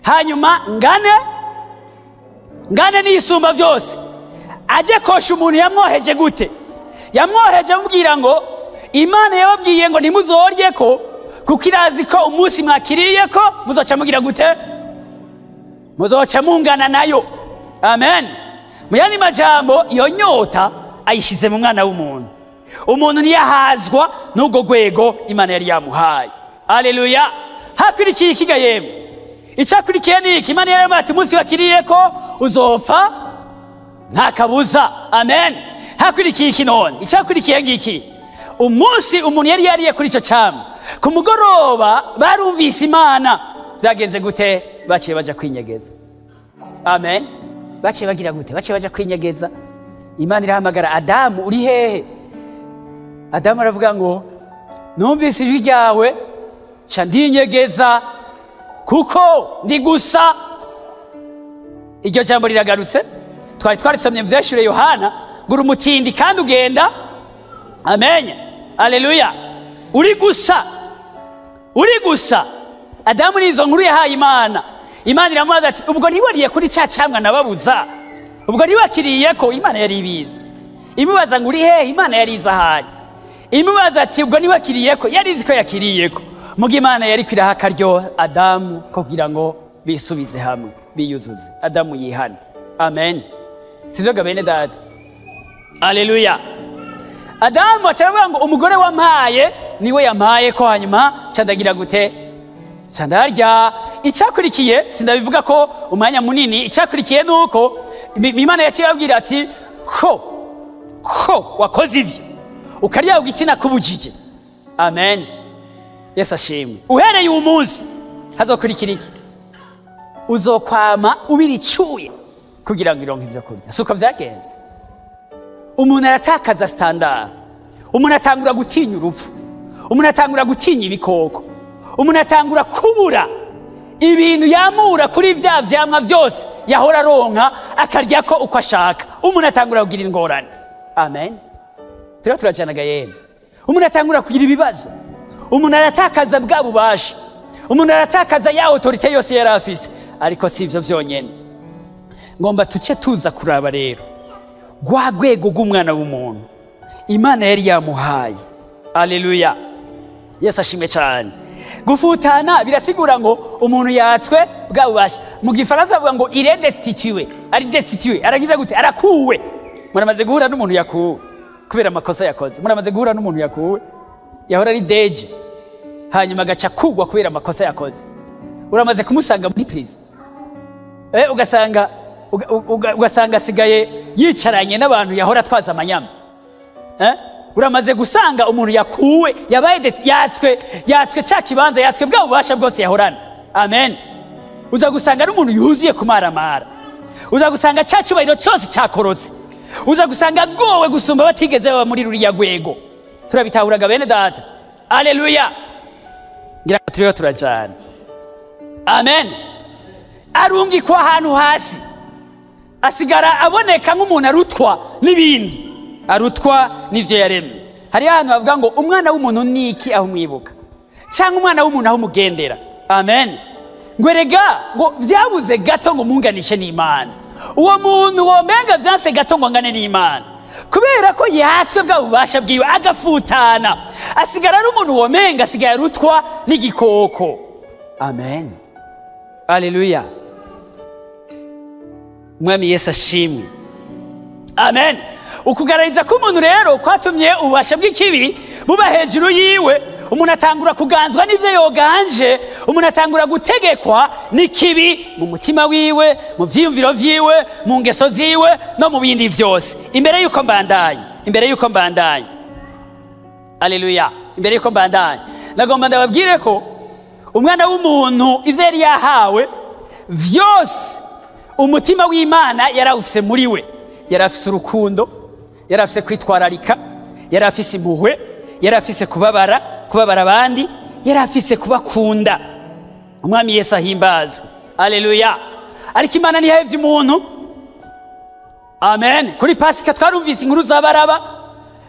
hanyuma ngane n'isumba byose. Aje kosha umuntu yamwoheje gute? Yamwoheje amubwira ngo Imana yababwiye ngo ntimuzorye ko, kuko irazi ko umunsi mwakiriye ko muzoca mugira gute? Muzoca mungana nayo. Amen. Mu yandi majambo, iyo nyota ayishize mu mwana w'umuntu. Umuntu ntiyahazwa n'ubwo rwego Imana yari yamuhaye. Haleluya. Hakurikiye ikiga yemwe. Icyakurikiye ni iki? Imana yari ati umunsi wakiriye ko uzopfa nta kabuza. Amen. Hakurikiye iki none? Icyakurikiye ngiki? Umunsi umuntu yari yariye kuri ico camwa, ku mugoroba barumvise Imana. Byagenze gute? Baciye baja kwinyegeza. Amen. Baciye bagira gute? Baciye baja kwinyegeza. Imana irahamagara Adamu, uri hehe? Adamu aravuga ngo numvise ijwi ryawe ca ndinyegeza kuko ndi gusa. Iryo jambo riragarutse, twari twarisomye mu vyashure Yohana, ngo uri umutindi kandi ugenda. Amen. Haleluya. Uri gusa, uri gusa. Adamu nizo nkuru yahaye Imana. Imana iramubaza ati ubwo ntiwariye kuri ca camwa nababuza? Ubwo ntiwakiriye ko? Imana yari ibizi. Imubaza ngo uri hehe? Imana yari izi ahari. Imubaza ati ubwo ntiwakiriye ko? Yari izi ko yakiriye ko. Muga Imana yari kwiraha akaryo Adamu kugira ngo bisubize hamwe, biyuzuze. Adamu yihana. Amen. Sivyo ga bene data? Haleluya. Adamu acavuga ngo umugore wampaye niwe yampaye ko, hanyuma candagira gute? Candarya. Icyakurikiye sindabivuga ko umwanya munini. Icyakurikiye nuko Imana yaciye ababwira ati ko wakoze ivyo ukarya ugiti nakubujije. Amen. Yesu ashimwe. Uhereye uyu munsi hazokurikira iki? Uzokwama ubiricuye kugira ngo ironke ivyo kurya. Suko byagenze. Umuntu aratakaza standard. Umuntu atangura gutinya urupfu. Umuntu atangura gutinya ibikoko. Umuntu atangura kubura ibintu yamura kuri vya vyamwa vyose yahora aronka, akarya ko uko ashaka. Umuntu atangura kugira ingorane. Amen. Turiho turajanaga yemwe. Umuntu atangura kugira ibibazo. Umuntu aratakaza bwa bubasha. Umuntu aratakaza ya autorité yose yari afise. Ariko si ivyo vyonyene, ngomba tuce tuza kuraba rero rwa rwego rw'umwana w'umuntu Imana yari yamuhaye. Aleluya, Yesu ashimwe cyane. Gufutana birasigura ngo umuntu yatswe bwa bubasha. Mu Gifaransa bavuga ngo il est destitué, ari destitué, aragize gute? Arakuwe. Muramaze guhura n'umuntu yakuwe kubera amakosa yakoze? Muramaze guhura n'umuntu yakuwe, yahora ari deje, hanyuma agaca kugwa kubera amakosa yakoze? Uramaze kumusanga muri prison, ugasanga asigaye yicaranye n'abantu yahora atwaza amanyama? Uramaze gusanga umuntu yakuwe, yabaye yatswe cya kibanza, yatswe bwa bubasha bwose yahorana? Amen. Uza gusanga ari umuntu yuzuye kumaramara, uza gusanga cya cyubahiro cyose cyakorotse, uza gusanga agowe gusumba batigeze baba muri ruriya rwego. Turabitahuraga, bene data? Aleluya. Ngira ngo turiho turajana. Amen. Arungikwa ahantu hasi, asigara aboneka nk'umuntu arutwa n'ibindi, arutwa n'ivyo yaremye. Hari ahantu bavuga ngo umwana w'umuntu ni iki aho umwibuka, cyangwa umwana w'umuntu aho umugendera? Amen. Ngo erega ngo vyabuze gato ngo munganishe n'Imana. Uwo muntu womenga vyanse gato ngo angane n'Imana, kubera ko yatswe bwa bubasha bwiwe agafutana, asigara ari umuntu womenga asigaye arutwa n'igikoko. Amen. Aleluya, Umwami Yesu ashimwe. Amen. Ukugarariza k'umuntu rero kwatumye ububasha bw'ikibi buba hejuru yiwe. Umuntu atangura kuganzwa n'ivyo yoganje, umuntu atangura gutegekwa n'ikibi mu mutima wiwe, mu vyiyumviro vyiwe, mu ngeso ziwe no mu bindi vyose. Imbere yuko mbandanya, aleluya, imbere yuko mbandanya, nagomba ndababwire ko umwana w'umuntu ivyo yari yahawe vyose, umutima w'Imana yarawufise muri we. Yari afise urukundo, yari afise kwitwararika, yari afise impuhwe, yari afise kubabara, kubabara abandi, yari afise kubakunda. Umwami Yesu ahimbazwe. Aleluya. Ariko Imana ntiyahevye umuntu. Amen. Kuri Pasika twarumvise inkuru za Baraba.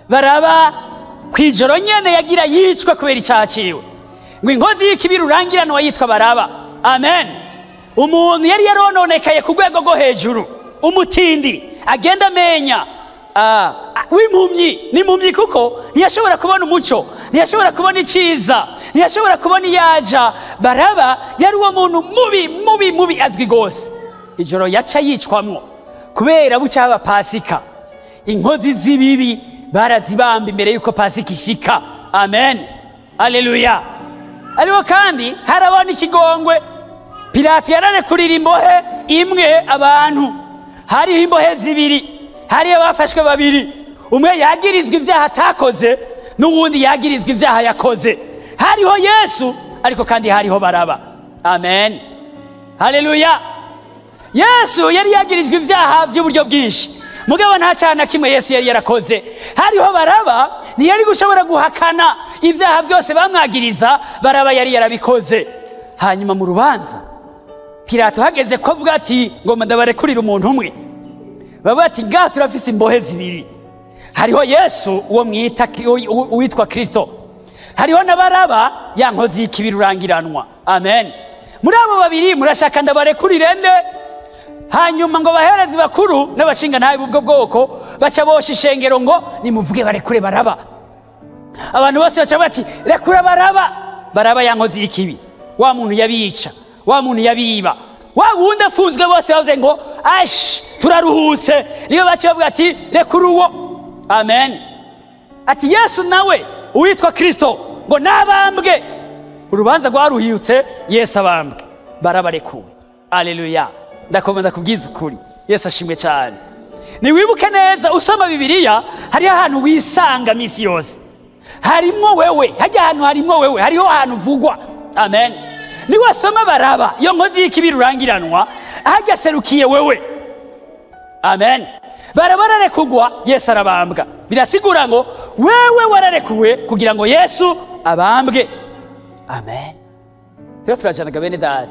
Baraba kw'ijoro nyene yagira yicwe kubera icyaha ciwe, ngo inkozi y'ikibi rurangiranwa yitwa Baraba. Amen. Umuntu yari yarononekaye ku rwego rwo hejuru, umutindi agenda amenya, w'impumyi. Ni impumyi kuko ntiyashobora kubona umuco, ntiyashobora kubona iciza, ntiyashobora kubona iyaja. Baraba yari uwo muntu mubi, mubi, mubi, azwi rwose. Ijoro yaca yicwamwo, kubera buca haba Pasika, inkozi z'ibibi barazibamba imbere y'uko Pasika ishika. Amen. Aleluya. Ariko kandi harabona ikigongwe. Pilato yararekurira imbohe imwe abantu. Hariho imbohe zibiri, hariyo abafashwe babiri, umwe yagirizwa ibyaha atakoze n'uwundi yagirizwa ibyaha yakoze. Hariho Yesu, ariko kandi hariho Baraba. Amen. Haleluya. Yesu yari yagirijwe ibyaha by'uburyo bwinshi, mugabo nta cyaha na kimwe Yesu yari yarakoze. Hariho Baraba, ntiyari gushobora guhakana ibyaha byose bamwagiriza. Baraba yari yarabikoze. Hanyuma mu rubanza, Pilato hageze ko avuga ati ngo ndabarekurira umuntu umwe, bavuga ati ngaha turafise imbohe zibiri: hariho Yesu uwo mwita uwitwa Kristo, hariho na Baraba ya nkozi y'ikibi rurangiranwa. Amen. Muri abo babiri murashaka ndabarekurire nde? Hanyuma ngo baherezi bakuru n'abashinga b'ubwo bwoko baca bosha ishengero ngo nimuvuge barekure Baraba. Abantu bose baca bati rekura Baraba. Baraba ya nkozi y'ikibi, wa muntu yabica, wa muntu yabiba, wa wundi afunzwe. Bose bavuze ngo ash, turaruhutse. Niyo baca bavuga ati rekura uwo. Amen. Ati Yesu nawe uwitwa Kristo ngo nabambwe. Urubanza rwaruhiyutse, Yesu abambwe, barabarekuwe. Aleluya. Ndakomeza kubwiza ukuri. Yesu ashimwe cyane. Niwibuke neza, usoma Bibiliya, hariho ahantu wisanga misi yose harimwo wewe. Hajya ahantu harimwo wewe, hariho ahantu uvugwa. Amen. Niwasoma Baraba iyo nkozi y'ikibi rurangiranwa, hajya serukiye wewe. Amen. Baraba ararekugwa, Yesu arabambwa. Birasigura ngo wewe wararekuwe kugira ngo Yesu abambwe. Amen. Turiho turajanaga, bene data?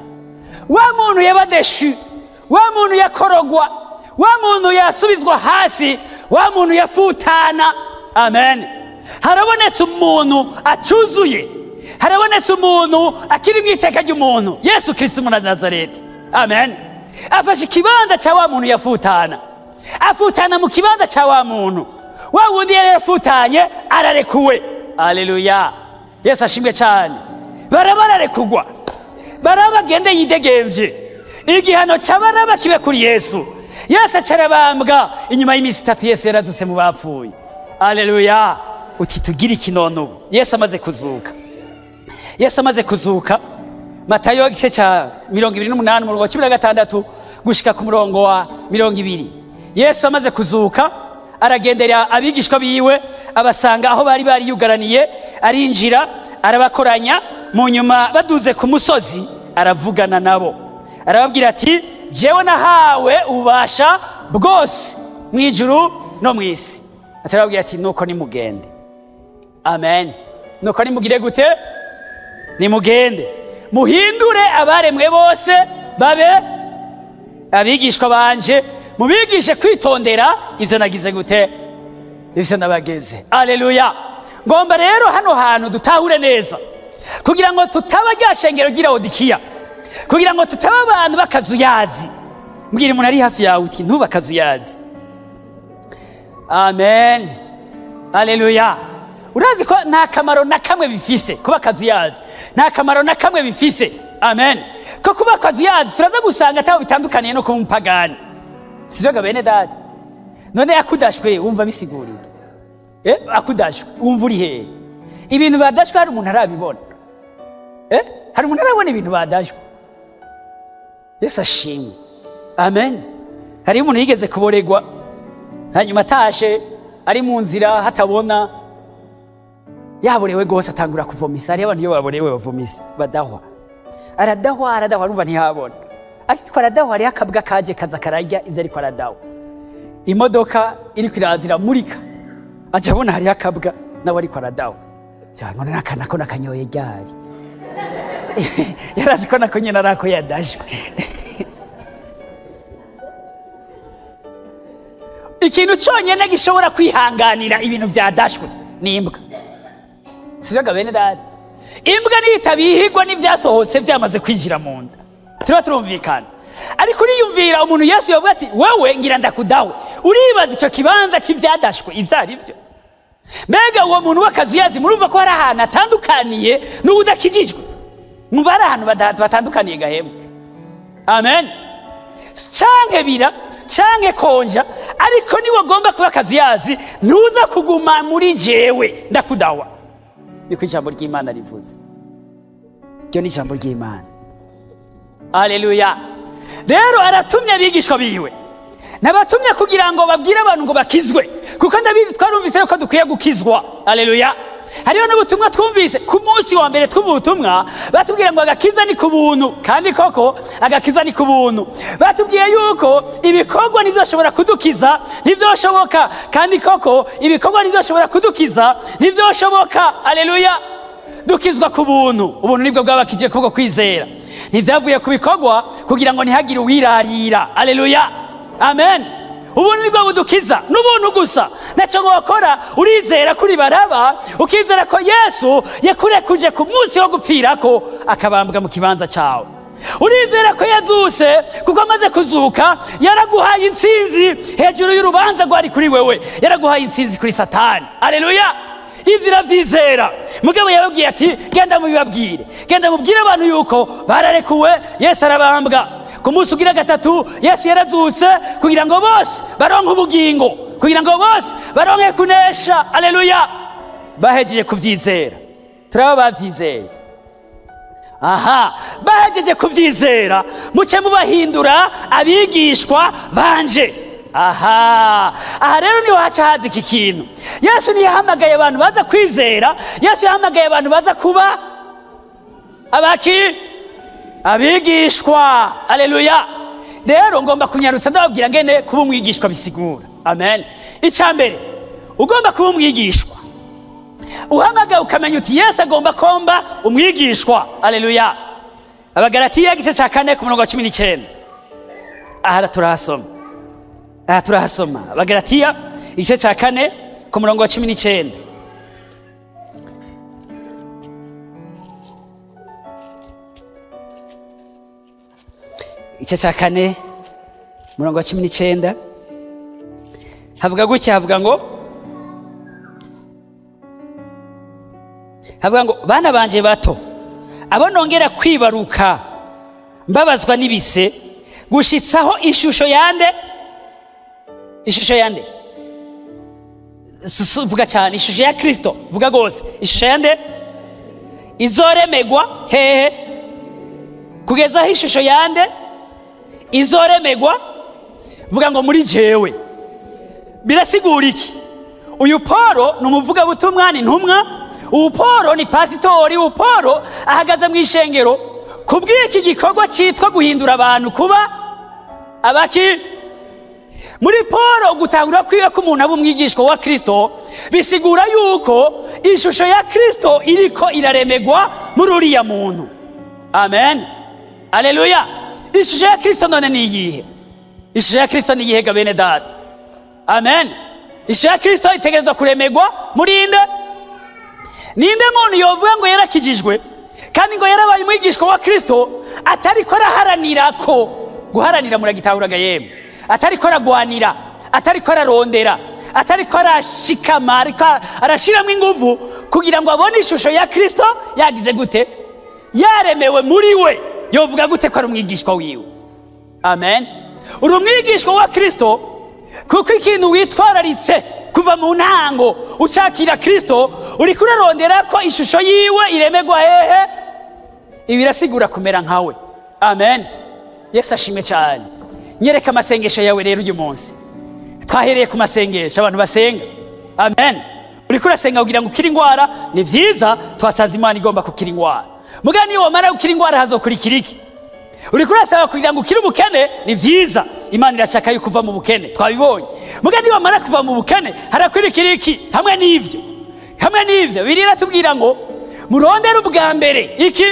Wa muntu yaba déchu, wa muntu yakorogwa, wa muntu yasubizwa hasi, wa muntu yafutana. Amen. Harabonetse umuntu acuzuye, harabonetse umuntu akiri mu iteka ry'umuntu, Yesu Kristo Munazareti. Amen. Afashe ikibanza cya wa muntu yafutana, afutana mu kibanza cya wa muntu, wa wundi yari yafutanye ararekuwe. Aleluya, Yesu ashimwe cyane. Baraba ararekugwa, Baraba agende yidegemvye. Igihano cya Baraba kibe kuri Yesu. Yesu acarabambwa, inyuma y'iminsi 3 Yesu yarazutse mu bapfuye. Aleluya. Uti tugira iki none ubu? Yesu amaze kuzuka, Yesu amaze kuzuka, Matayo igice cya 28 umurongo wa 16 gushika ku murongo wa 20. Yesu amaze kuzuka aragendera abigishwa biwe, abasanga aho bari bariyugaraniye, arinjira arabakoranya. Mu nyuma baduze ku musozi aravugana nabo, arababwira ati jewe nahawe ububasha bwose mu ijuru no mu isi. Arababwira ati nuko nimugende. Amen. Nuko nimugire gute? Nimugende muhindure abaremwe bose babe abigishwa banje, mubigishe kwitondera ivyo nagize gute, ivyo nabageze. Aleluya. Ngomba rero hano hantu dutahure neza, kugira ngo tutaba rya shengero ry'i Laodikiya, kugira ngo tutaba abantu bakazuyazi. Mbwira umuntu ari hafi yawe uti ntubakazuyazi. Amen. Aleluya. Urazi ko nta kamaro na kamwe bifise kuba kazuyazi, nta kamaro na kamwe bifise. Amen. Ko kuba kazuyazi turaza gusanga ataho bitandukaniye no kuba umupagani, sivyo bene data? None akudashwe wumva bisigurira, akudashwe wumva uri hehe? Ibintu badashwe hari umuntu arabibona? Hari umuntu arabona ibintu badashwe? Yesu ashimwe. Amen. Hari umuntu yigeze kuboregwa, hanyuma atashe ari mu nzira hatabona, yaborewe gose atangura kuvomisa. Hari abantu iyo baborewe bavomisa badahwa, aradahwa aradahwa, urumva ntihabona, ariko aradahwa. Hariho akabwa kaje kaza kararya ivyo ariko aradahwa. Imodoka iriko irazira murika, aca abona hariho akabwa nawe ariko aradahwa. Cyangwa n'akana ko nakanyoye ryari, yarazi ko nako nyene arako yadashwe. Ikintu cyonyene gishobora kwihanganira ibintu byadashwe ni imbwa, sivyo bene data? Imbwa nitabihigwa n'ivyasohotse vyamaze kwinjira mu nda, tuba turumvikana. Ariko uriyumvira umuntu Yesu yavuga ati wewe ngira ndakudawe, uribaza ico kibanza c'ivyadashwe ivyo ari vyo? Mbega uwo muntu w'akazuyazi murumva ko hari ahantu atandukaniye n'ubudakijijwe? Mwumva hari ahantu batandukaniye gahembwe? Amen. Canke bira canke konja, ariko niwe ugomba kuba akazuyazi ntuza kuguma muri jewe ndakudawa. Niko ijambo ry'Imana rivuze. Iryo ni ijambo ry'Imana. Aleluya. Rero aratumye abigishwa biwe, nabatumye kugira ngo babwire abantu ngo bakizwe, kuko ndabizi twarumvise ko dukwiye gukizwa. Aleluya. Hariho n'ubutumwa twumvise ku munsi wa mbere twumva ubutumwa batubwira ngo agakiza ni ku buntu, kandi koko agakiza ni ku buntu. Batubwiye yuko ibikorwa ntivyoshobora kudukiza, ntivyoshoboka, kandi koko ibikorwa ntivyoshobora kudukiza, ntivyoshoboka. Aleluya. Dukizwa ku buntu, ubuntu nibwo bwabakije kubwo kwizera, ntivyavuye ku bikorwa kugira ngo ntihagire uwirarira. Aleluya. Amen. Ubuntu nibwo budukiza, n'ubuntu gusa. Ntacyo wakora, urizera kuri Baraba, ukizera ko Yesu yakurekuje ku munsi wo gupfirako akabambwa mu kibanza cyawe. Urizera ko yazuse, kuko amaze kuzuka yaraguhaye intsinzi hejuru y'urubanza rwari kuri wewe, yaraguhaye intsinzi kuri Satani. Aleluya. Ivyo uravyizera. Mugabo yababwiye ati genda mubibabwire, genda mubwire abantu yuko bararekuwe, Yesu arabambwa. Ku munsi ugira gatatu Yesu yarazutse kugira ngo bose baronke ubugingo, kugira ngo bose baronke kunesha. Aleluya. Bahejeje kuvyizera, turaba bavyizeye. Aha, bahejeje kuvyizera, muce mubahindura abigishwa banje. Aha, aha rero niho haca haza iki kintu. Yesu ntiyahamagaye abantu baza kwizera, Yesu yahamagaye abantu baza kuba abaki abigishwa. Aleluya. Rero ngomba kunyarutsa ndababwira ngene kuba umwigishwa bisigura. Amen. Icya mbere, ugomba kuba umwigishwa, uhamagaye ukamenya uti Yesu agomba komba umwigishwa. Aleluya. Abagalatiya igice cya 4 ku murongo wa 19. Aha turahasoma, aha turahasoma. Abagalatiya igice cya 4 ku murongo wa 19. Igice cya 4 umurongo wa 19 havuga gutya, havuga ngo bana banje bato, abo nongera kwibaruka mbabazwa n'ibise, gushitsaho ishusho yande, ishusho yande, vuga cyane, ishusho ya Kristo, vuga gose, ishusho yande izoremegwa hehe, kugeza aho ishusho yande izoremegwa, vuga ngo muri jewe. Birasigura iki? Uyu Paulo ni umuvugabutumwa, ni intumwa, uyu Paulo ni pasitori, uyu Paulo ahagaze mu ishengero kubw'iki gikorwa cyitwa guhindura abantu kuba abaki. Muri Paulo gutahura kwiwe ko umuntu aba umwigishwa wa Kristo bisigura yuko ishusho ya Kristo iriko iraremegwa muri uriya muntu. Amen, aleluya. Ishusho ya Kristo none ni iyihe? Ishusho ya Kristo ni iyihe ga bene data? Amen. Ishusho ya Kristo itegerezwa kuremegwa muri inde? Ninde muntu yovuga ngo yarakijijwe kandi ngo yarabaye umwigishwa wa Kristo atariko araharanira ko guharanira, muragitahuraga yemwe, atariko aragwanira, atariko ararondera, atariko arashikama, ariko arashiramo inguvu kugira ngo abone ishusho ya Kristo yagize gute, yaremewe muri we, yovuga gute ko ari umwigishwa wiwe? Amen. Uri umwigishwa wa Kristo kuko ikintu witwararitse kuva mu ntango ucakira Kristo, uri kurarondera ko ishusho yiwe iremegwa hehe. Ibi birasigura kumera nkawe. Amen. Yesu ashimwe cyane. Nyereka amasengesho yawe rero uyu munsi. Twahereye ku masengesho, abantu basenga. Amen. Uri kurasenga kugira ngo ukire ingwara, ni vyiza, twasanze Imana igomba kukira ingwara. Muga niyo wamara gukira ingwara hazokurikira iki? Uri kurasaba kugira ngo ukire ubukene, ni vyiza, Imana irashaka yuko uva mu bukene, twabibonye. Muga niyo wamara kuva mu bukene harakurikira iki? Hamwe n'ivyo, hamwe n'ivyo Bibiliya iratubwira ngo murondere ubwa mbere iki?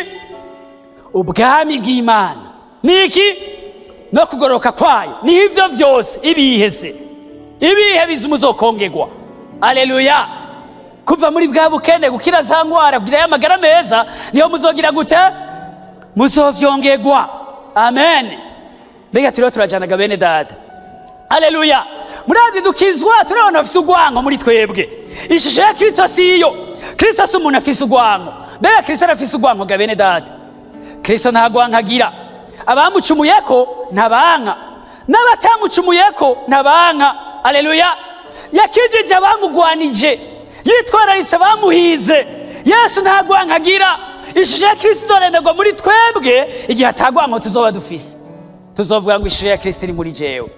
Ubwami bw'Imana. Niki? No kugoroka kwayo. Ni ivyo vyose ibihese, ibihe bizumuzokongegwa. Aleluya. Kuva muri bwa bukene gukira za ngwara kugira amagara meza, niho muzogira gute? Muzovyongegwa. Amen. Mbega turiho turajanaga bene data. Aleluya. Murazi dukizwa turabona afise urwango muri twebwe. Ishusho ya Kristo si iyo. Kristo si umuntu afise urwango. Mbega Kristo arafise urwango ga bene data? Kristo nta rwango agira. Abamucumuyeko ntabanka, n'abatamucumuyeko ntabanka. Aleluya. Yakijije abamugwanije, yitwararitse abamuhize. Yesu nta rwango agira. Ishusho ya Kristo iremerwa muri twebwe igihe atagwango tuzoba dufise. Tuzovuga ngo ishusho ya Kristo iri muri jewe.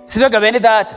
Sivyo ga bene data?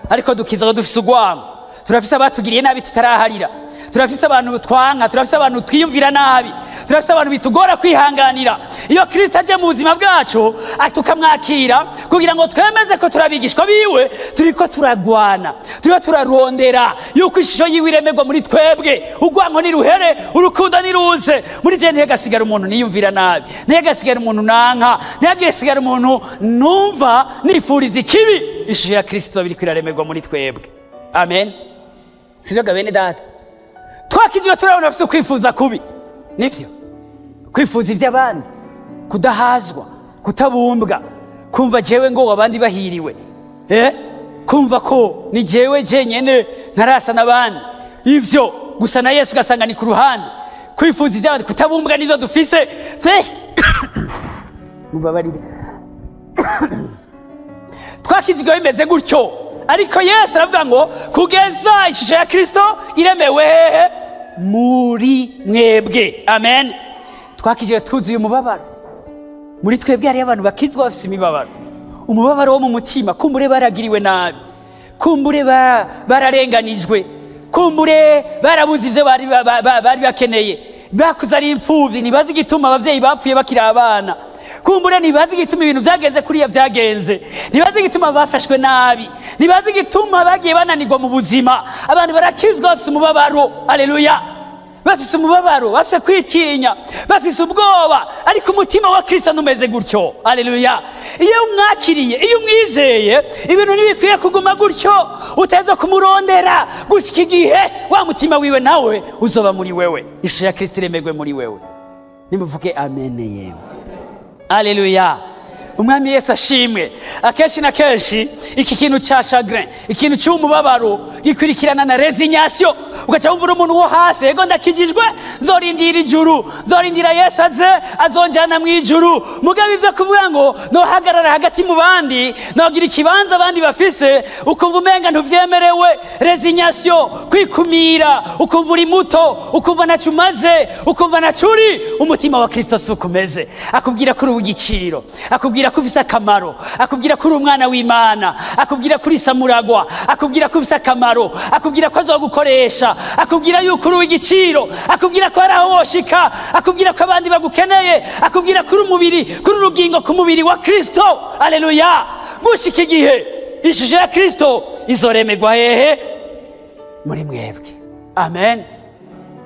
Ariko dukiza dufise urwango. Turafise abatugiriye nabi tutaraharira, turafise abantu twanka, turafise abantu twiyumvira nabi, turafise abantu bitugora kwihanganira. Iyo Kristo aje mu buzima bwacu tukamwakira kugira ngo twemeze ko turabigishwa biwe, turiko turagwana, turiko turarondera yuko ishusho yiwe iremerwa muri twebwe. Urwango ni ruhere, urukundo ni ruze. Muri je ntihagasigara umuntu niyumvira nabi, ntihagasigara umuntu nanka, ntihagasigara umuntu numva nifuriza ikibi. Ishusho ya Kristo biriko iraremerwa muri twebwe. Amen. Sivyo ga bene data? Twakijwe turabona bafise kwifuza kubi, nivyo, kwifuza ivy'abandi, kudahazwa, kutabumbwa, kumva jewe ngo abandi bahiriwe, kumva ko ni jewe jenyene ntarasa n'abandi, ivyo gusa na Yesu ugasanga ni ku ruhande. Kwifuza ivy'abandi, kutabumbwa nivyo dufise. Mubabarire. Twakijwe bimeze gutyo, ariko Yesu aravuga ngo kugeza ishusho ya Kristo iremewe hehe? Muri mwebwe. Amen. Twakijwe tuzuye umubabaro. Muri twebwe hari abantu bakizwa bafise imibabaro, umubabaro wo mu mutima, kumbure baragiriwe nabi, kumbure bararenganijwe, kumbure barabuze ivyo bari bakeneye, bakuze ari imfuvyi, ntibazi igituma abavyeyi bapfuye bakiri abana, kumbure ntibazi igituma ibintu vyagenze kuriya vyagenze, ntibazi igituma bafashwe nabi, ntibazi igituma bagiye bananirwa mu buzima. Abantu barakizwa bafise umubabaro. Aleluya. Bafise umubabaro, bafise kwitinya, bafise ubwoba, ariko umutima wa Kristo ntumeze gutyo. Aleluya. Iyo umwakiriye, iyo umwizeye, ibintu ntibikwiye kuguma gutyo. Uteza kumurondera gushika igihe wa mutima wiwe nawe uzoba muri wewe. Ishusho ya Kristo iremerwe muri wewe. Nimuvuge amen yemwe. Aleluya. Umwami Yesu ashimwe. Akenshi na kenshi iki kintu ca chagrin, ikintu cy'umubabaro gikurikirana na resignation. Ugaca wumva umuntu wo hasi, ego ndakijijwe, nzorindira ijuru, nzorindira Yesu aze azonjana mu ijuru. Mugabe ivyo kuvuga ngo nohagarara hagati mu bandi, nogira ikibanza abandi bafise, ukumva umenga ntuvyemerewe. Resignation, kwikumira, ukumva uri muto, ukumva ntaco umaze, ukumva ntaco uri. Umutima wa Kristo si uko umeze. Akubwira ko uri uw'igiciro, akubwira ko ufise akamaro, akubwira ko uri umwana w'Imana, akubwira ko uri samuragwa, akubwira ko ufise akamaro, akubwira ko azogukoresha, akubwira yuko uri uw'igiciro, akubwira ko hari aho woshika, akubwira ko abandi bagukeneye, akubwira ko uri umubiri, ko uri urugingo ku mubiri wa Kristo. Aleluya! Gushika igihe ishusho ya Kristo izoremerwa hehe? Muri mwebwe. Amen.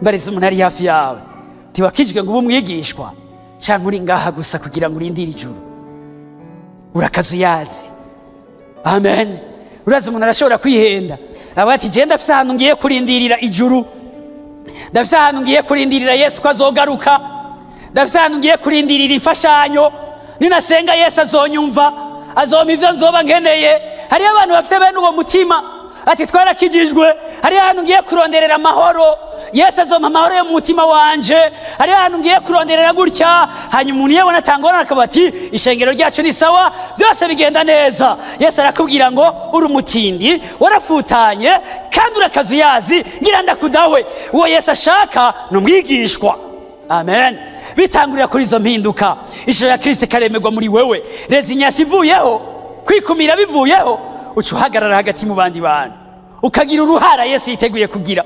Mbariza umuntu ari hafi yawe, ntiwakijwe ngo ube umwigishwa canke uri ngaha gusa kugira ngo urindire ijuru? Urakazuyazi. Amen. Urazi umuntu arashobora kwihenda avuga ati je ndafise ahantu ngiye kurindirira ijuru, ndafise ahantu ngiye kurindirira Yesu ko azogaruka, ndafise ahantu ngiye kurindirira imfashanyo, ninasenga Yesu azonyumva, azompa ivyo nzoba nkeneye. Hariyo abantu bafise bene uwo mutima, ati twarakijijwe, hariyo ahantu ngiye kuronderera amahoro, Yesu azompa amahoro yo mu mutima wanje, hariyo ahantu ngiye kuronderera gutya. Hanyuma umuntu yabona atangorana akaba ati ishengero ryacu ni sawa, byose bigenda neza. Yesu arakubwira ngo uri umutindi, warafutanye kandi urakazuyazi, ngira ndakudawe. Uwo Yesu ashaka ni umwigishwa. Amen. Bitangurira kuri izo mpinduka, ishusho ya Kristo ikaremerwa muri wewe. Resignation ivuyeho, kwikumira bivuyeho, uca uhagarara hagati mu bandi bantu, ukagira uruhara Yesu yiteguye kugira,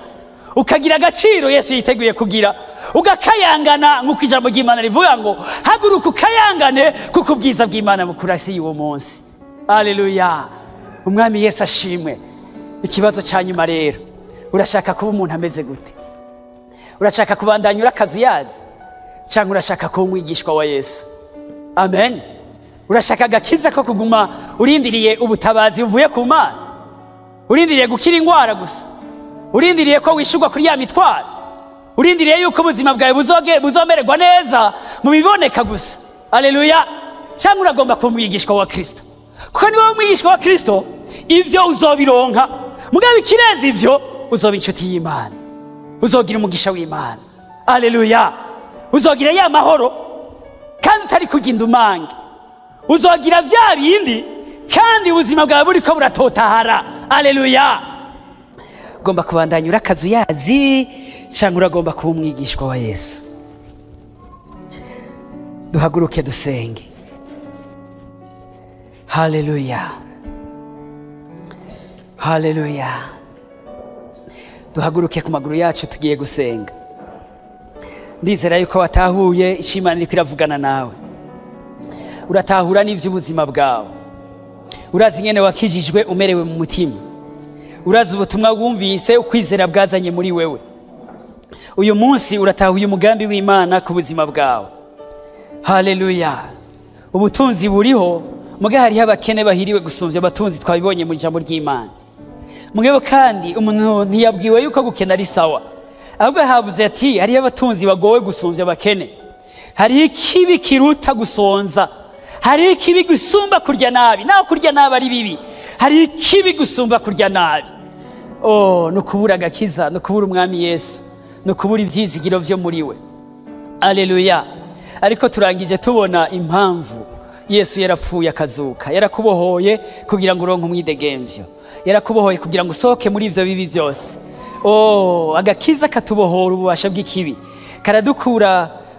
ukagira agaciro Yesu yiteguye kugira, ugakayangana nk'uko ijambo ry'Imana rivuga ngo haguruka ukayangane kuko ubwiza bw'Imana bukurasiye uwo munsi. Aleluya! Umwami Yesu ashimwe. Ikibazo ca nyuma rero, urashaka kuba umuntu ameze gute? Urashaka kubandanya urakazuyazi canke urashaka kuba umwigishwa wa Yesu? Amen. Urashaka agakiza ko kuguma urindiriye ubutabazi buvuye ku Mana? Urindiriye gukira ingwara gusa? Urindiriye ko wishurwa kuri ya mitwaro? Urindiriye yuko ubuzima bwawe buzomererwa neza mu biboneka gusa? Aleluya. Canke uragomba kuba umwigishwa wa Kristo? Kuko niwe umwigishwa wa Kristo, ivyo uzobironka. Mugabo ikirenze ivyo, uzoba inshuti y'Imana, uzogira umugisha w'Imana. Aleluya. Uzogira ya mahoro kandi utari kurya indumange, uzogira vya bindi kandi ubuzima bwawe buriko buratotahara. Aleluya. Ugomba kubandanya urakazuyazi canke uragomba kuba umwigishwa wa Yesu? Duhaguruke dusenge. Haleluya, haleluya. Duhaguruke ku maguru yacu, tugiye gusenga. Ndizera yuko watahuye ico Imana iriko iravugana nawe. Uratahura n'ivy'ubuzima bwawe. Urazi ingene wakijijwe umerewe mu mutima. Urazi ubutumwa wumvise, ukwizera bwazanye muri wewe. Uyu munsi uratahuye umugambi w'Imana ku buzima bwawe. Haleluya. Ubutunzi buriho, muga hariho abakene bahiriwe gusumvya abatunzi, twabibonye mu ijambo ry'Imana. Mugabo kandi umuntu ntiyabwiwe yuko gukena ari sawa, ahubwo havuze ati hariho abatunzi bagowe gusumvya abakene. Hariho ikibi kiruta gusonza, hariho ikibi gusumba kurya nabi. Naho kurya nabi ari bibi, hariho ikibi gusumba kurya nabi. Oh, no kubura agakiza, no kubura umwami Yesu, no kubura ivyizigiro vyo muri we. Aleluya. Ariko turangije tubona impamvu Yesu yarapfuye akazuka. Yarakubohoye kugira ngo uronke umwidegemvyo, yarakubohoye kugira ngo usohoke muri ivyo bibi vyose. Oh, agakiza katubohora ububasha bw'ikibi,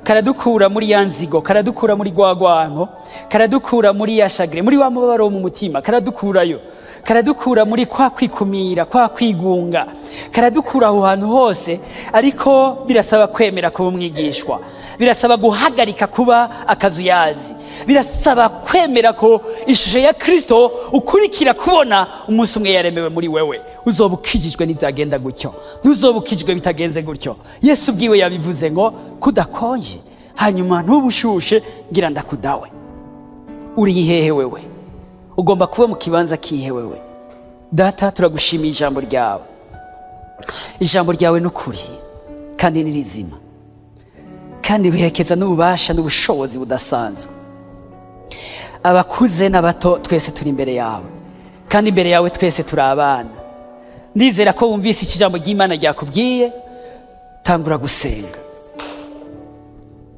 karadukura muri ya nzigo, karadukura muri gwagwanko, karadukura muri ya shagre, muri wa mubabaro mu mutima, karadukurayo, karadukura muri kwa kwikumira, kwa kwigunga, karadukura aho hantu hose. Ariko birasaba kwemera kuba umwigishwa, birasaba guhagarika kuba akazuyazi, birasaba kwemera ko ishusho ya Kristo ukurikira kubona umunsi umwe yaremewe muri wewe. Uzoba ukijijwe n'ivyagenda gutyo, ntuzoba ukijijwe bitagenze gutyo. Yesu ubwiwe yabivuze ngo kudakonje hanyuma ntubushushe ngira ndakudawe. Uri hehe wewe? Ugomba kuba mu kibanza kihe wewe? Data, turagushimiye ijambo ryawe. Ijambo ryawe n'ukuri kandi ni rizima, kandi bihekeza n'ububasha n'ubushobozi budasanzwe. Abakuze n'abato twese turi imbere yawe, kandi imbere yawe twese turi abana. Ndizera ko wumvise iki jambo ry'Imana ryakubwiye. Tangura gusenga,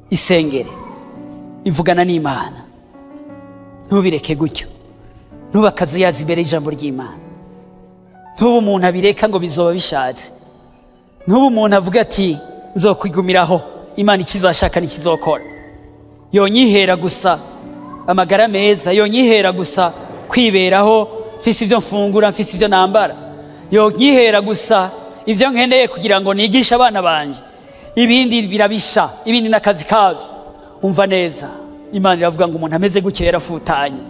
isengere, ivugana n'Imana, ntubireke gutyo, ntube yazi imbere y'ijambo ry'Imana, ntube umuntu abireka ngo bizoba bishatse, ntube umuntu avuga ati nzokwigumiraho, Imana ikizashaka nikizokora, yonyihera gusa amagara meza, yonyihera gusa kwiberaho mfise ibyo mfungura, mfise ibyo nambara, yonyihera gusa ibyo nkeneye kugira ngo nigishe abana banje, ibindi birabisha, ibindi n'akazi kabyo. Umva neza, Imana iravuga ngo umuntu ameze gutyo yarafutanye,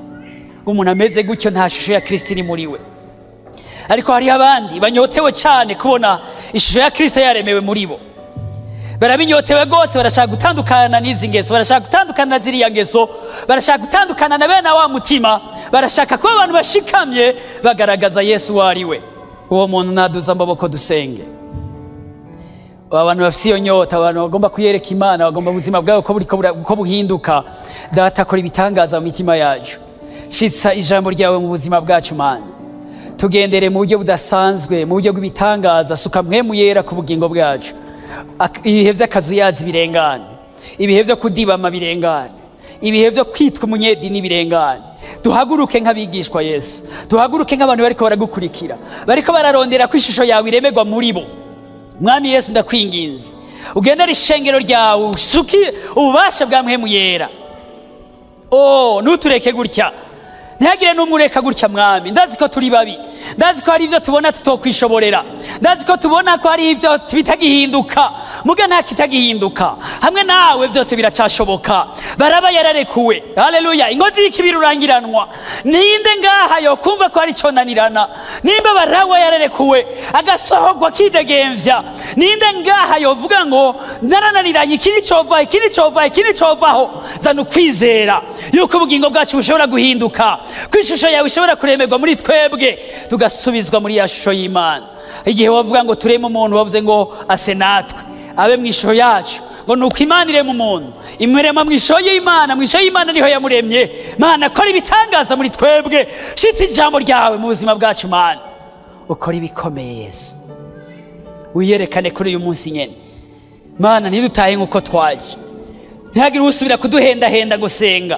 ngo umuntu ameze gutyo nta shusho ya Kristo iri muri we. Ariko hariho abandi banyotewe cyane kubona ishusho ya Kristo yaremewe muri bo, barabinyotewe rwose, barashaka gutandukana n'izi ngeso, barashaka gutandukana na ziriya ngeso, barashaka gutandukana na bene wa mutima, barashaka kuba abantu bashikamye bagaragaza Yesu uwo ari we. Uwo muntu naduza amaboko dusenge. Abantu bafite iyo nyota, abantu bagomba kuyereka Imana, bagomba ubuzima bwabo ko buriko ko buhinduka. Data, kora ibitangaza mu mitima yacu, shitsa ijambo ryawe mu buzima bwacu Mana, tugendere mu buryo budasanzwe, mu buryo bw'ibitangaza, suka mpwemu yera ku bugingo bwacu. Ibihe by'akazuyazi birengane, ibihe byo kudibama birengane, ibihe byo kwitwa umunyedini birengane. Duhaguruke nk'abigishwa Yesu, duhaguruke nk'abantu bariko baragukurikira, bariko bararondera ko ishusho yawe iremerwa muri bo. Mwami Yesu, ndakwinginze ugendere ishengero ryawe, usuki ububasha bwa mpwemu yera. Oh, ntutureke gutya, ntihagire n'umwe ureka gutya Mwami. Ndazi ko turi babi, ndazi ko hari ibyo tubona tutokwishoborera, ndazi ko tubona ko hari ibyo bitagihinduka, muga nta kitagihinduka, hamwe nawe byose biracashoboka. Baraba yararekuwe, haleluya, ingozi y'ikibiri urangiranwa. Ninde ngaha yo kumva ko hari conanirana? Nimba Barawa yararekuwe agasohogwa akidegemvya, ninde ngaha yovuga ngo narananiranye, iki nicova, iki nicova, iki nicovaho? Zana ukwizera yuko ubugingo bwacu bushobora guhinduka, ko ishusho yawe ishobora kuremerwa muri twebwe, tugasubizwa muri ya shusho y'Imana. Igihe wavuga ngo tureme umuntu, wavuze ngo ase natwe, abe mu ishusho yacu, ngo nuko Imana irema umuntu, imurema mu ishusho y'Imana, mu ishusho y'Imana niho yamuremye. Mana, kora ibitangaza muri twebwe, shitsa ijambo ryawe mu buzima bwacu Mana, ukora ibikomeye Yesu, wiyerekane kuri uyu munsi nyene Mana. Ntidutahe nk'uko twaje, ntihagire usubira kuduhendahenda ngo senga,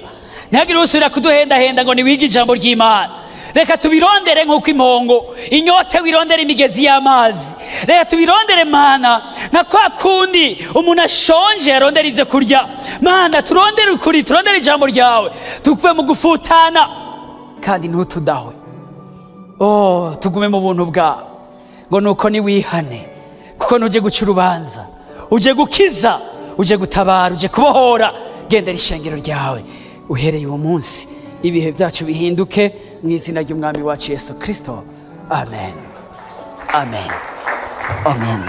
ntihagire usubira kuduhendahenda ngo niwige ijambo ry'Imana. Reka tubirondere nk'uko impongo inyote wirondera imigezi y'amazi. Reka tubirondere Mana nka kwa kundi umuntu ashonje arondera ivyo kurya. Mana, turondere ukuri, turondere ijambo ryawe, tuve mu gufutana kandi ntutudahwe. Oh, tugume mu buntu bwawe, ngo nuko niwihane, kuko ntuje guca urubanza, uje gukiza, uje gutabara, uje kubohora. Gendera ishengero ryawe uhereye uwo munsi, ibihe byacu bihinduke mu izina ry'Umwami wacu Yesu Kristo. Amen, amen, amen.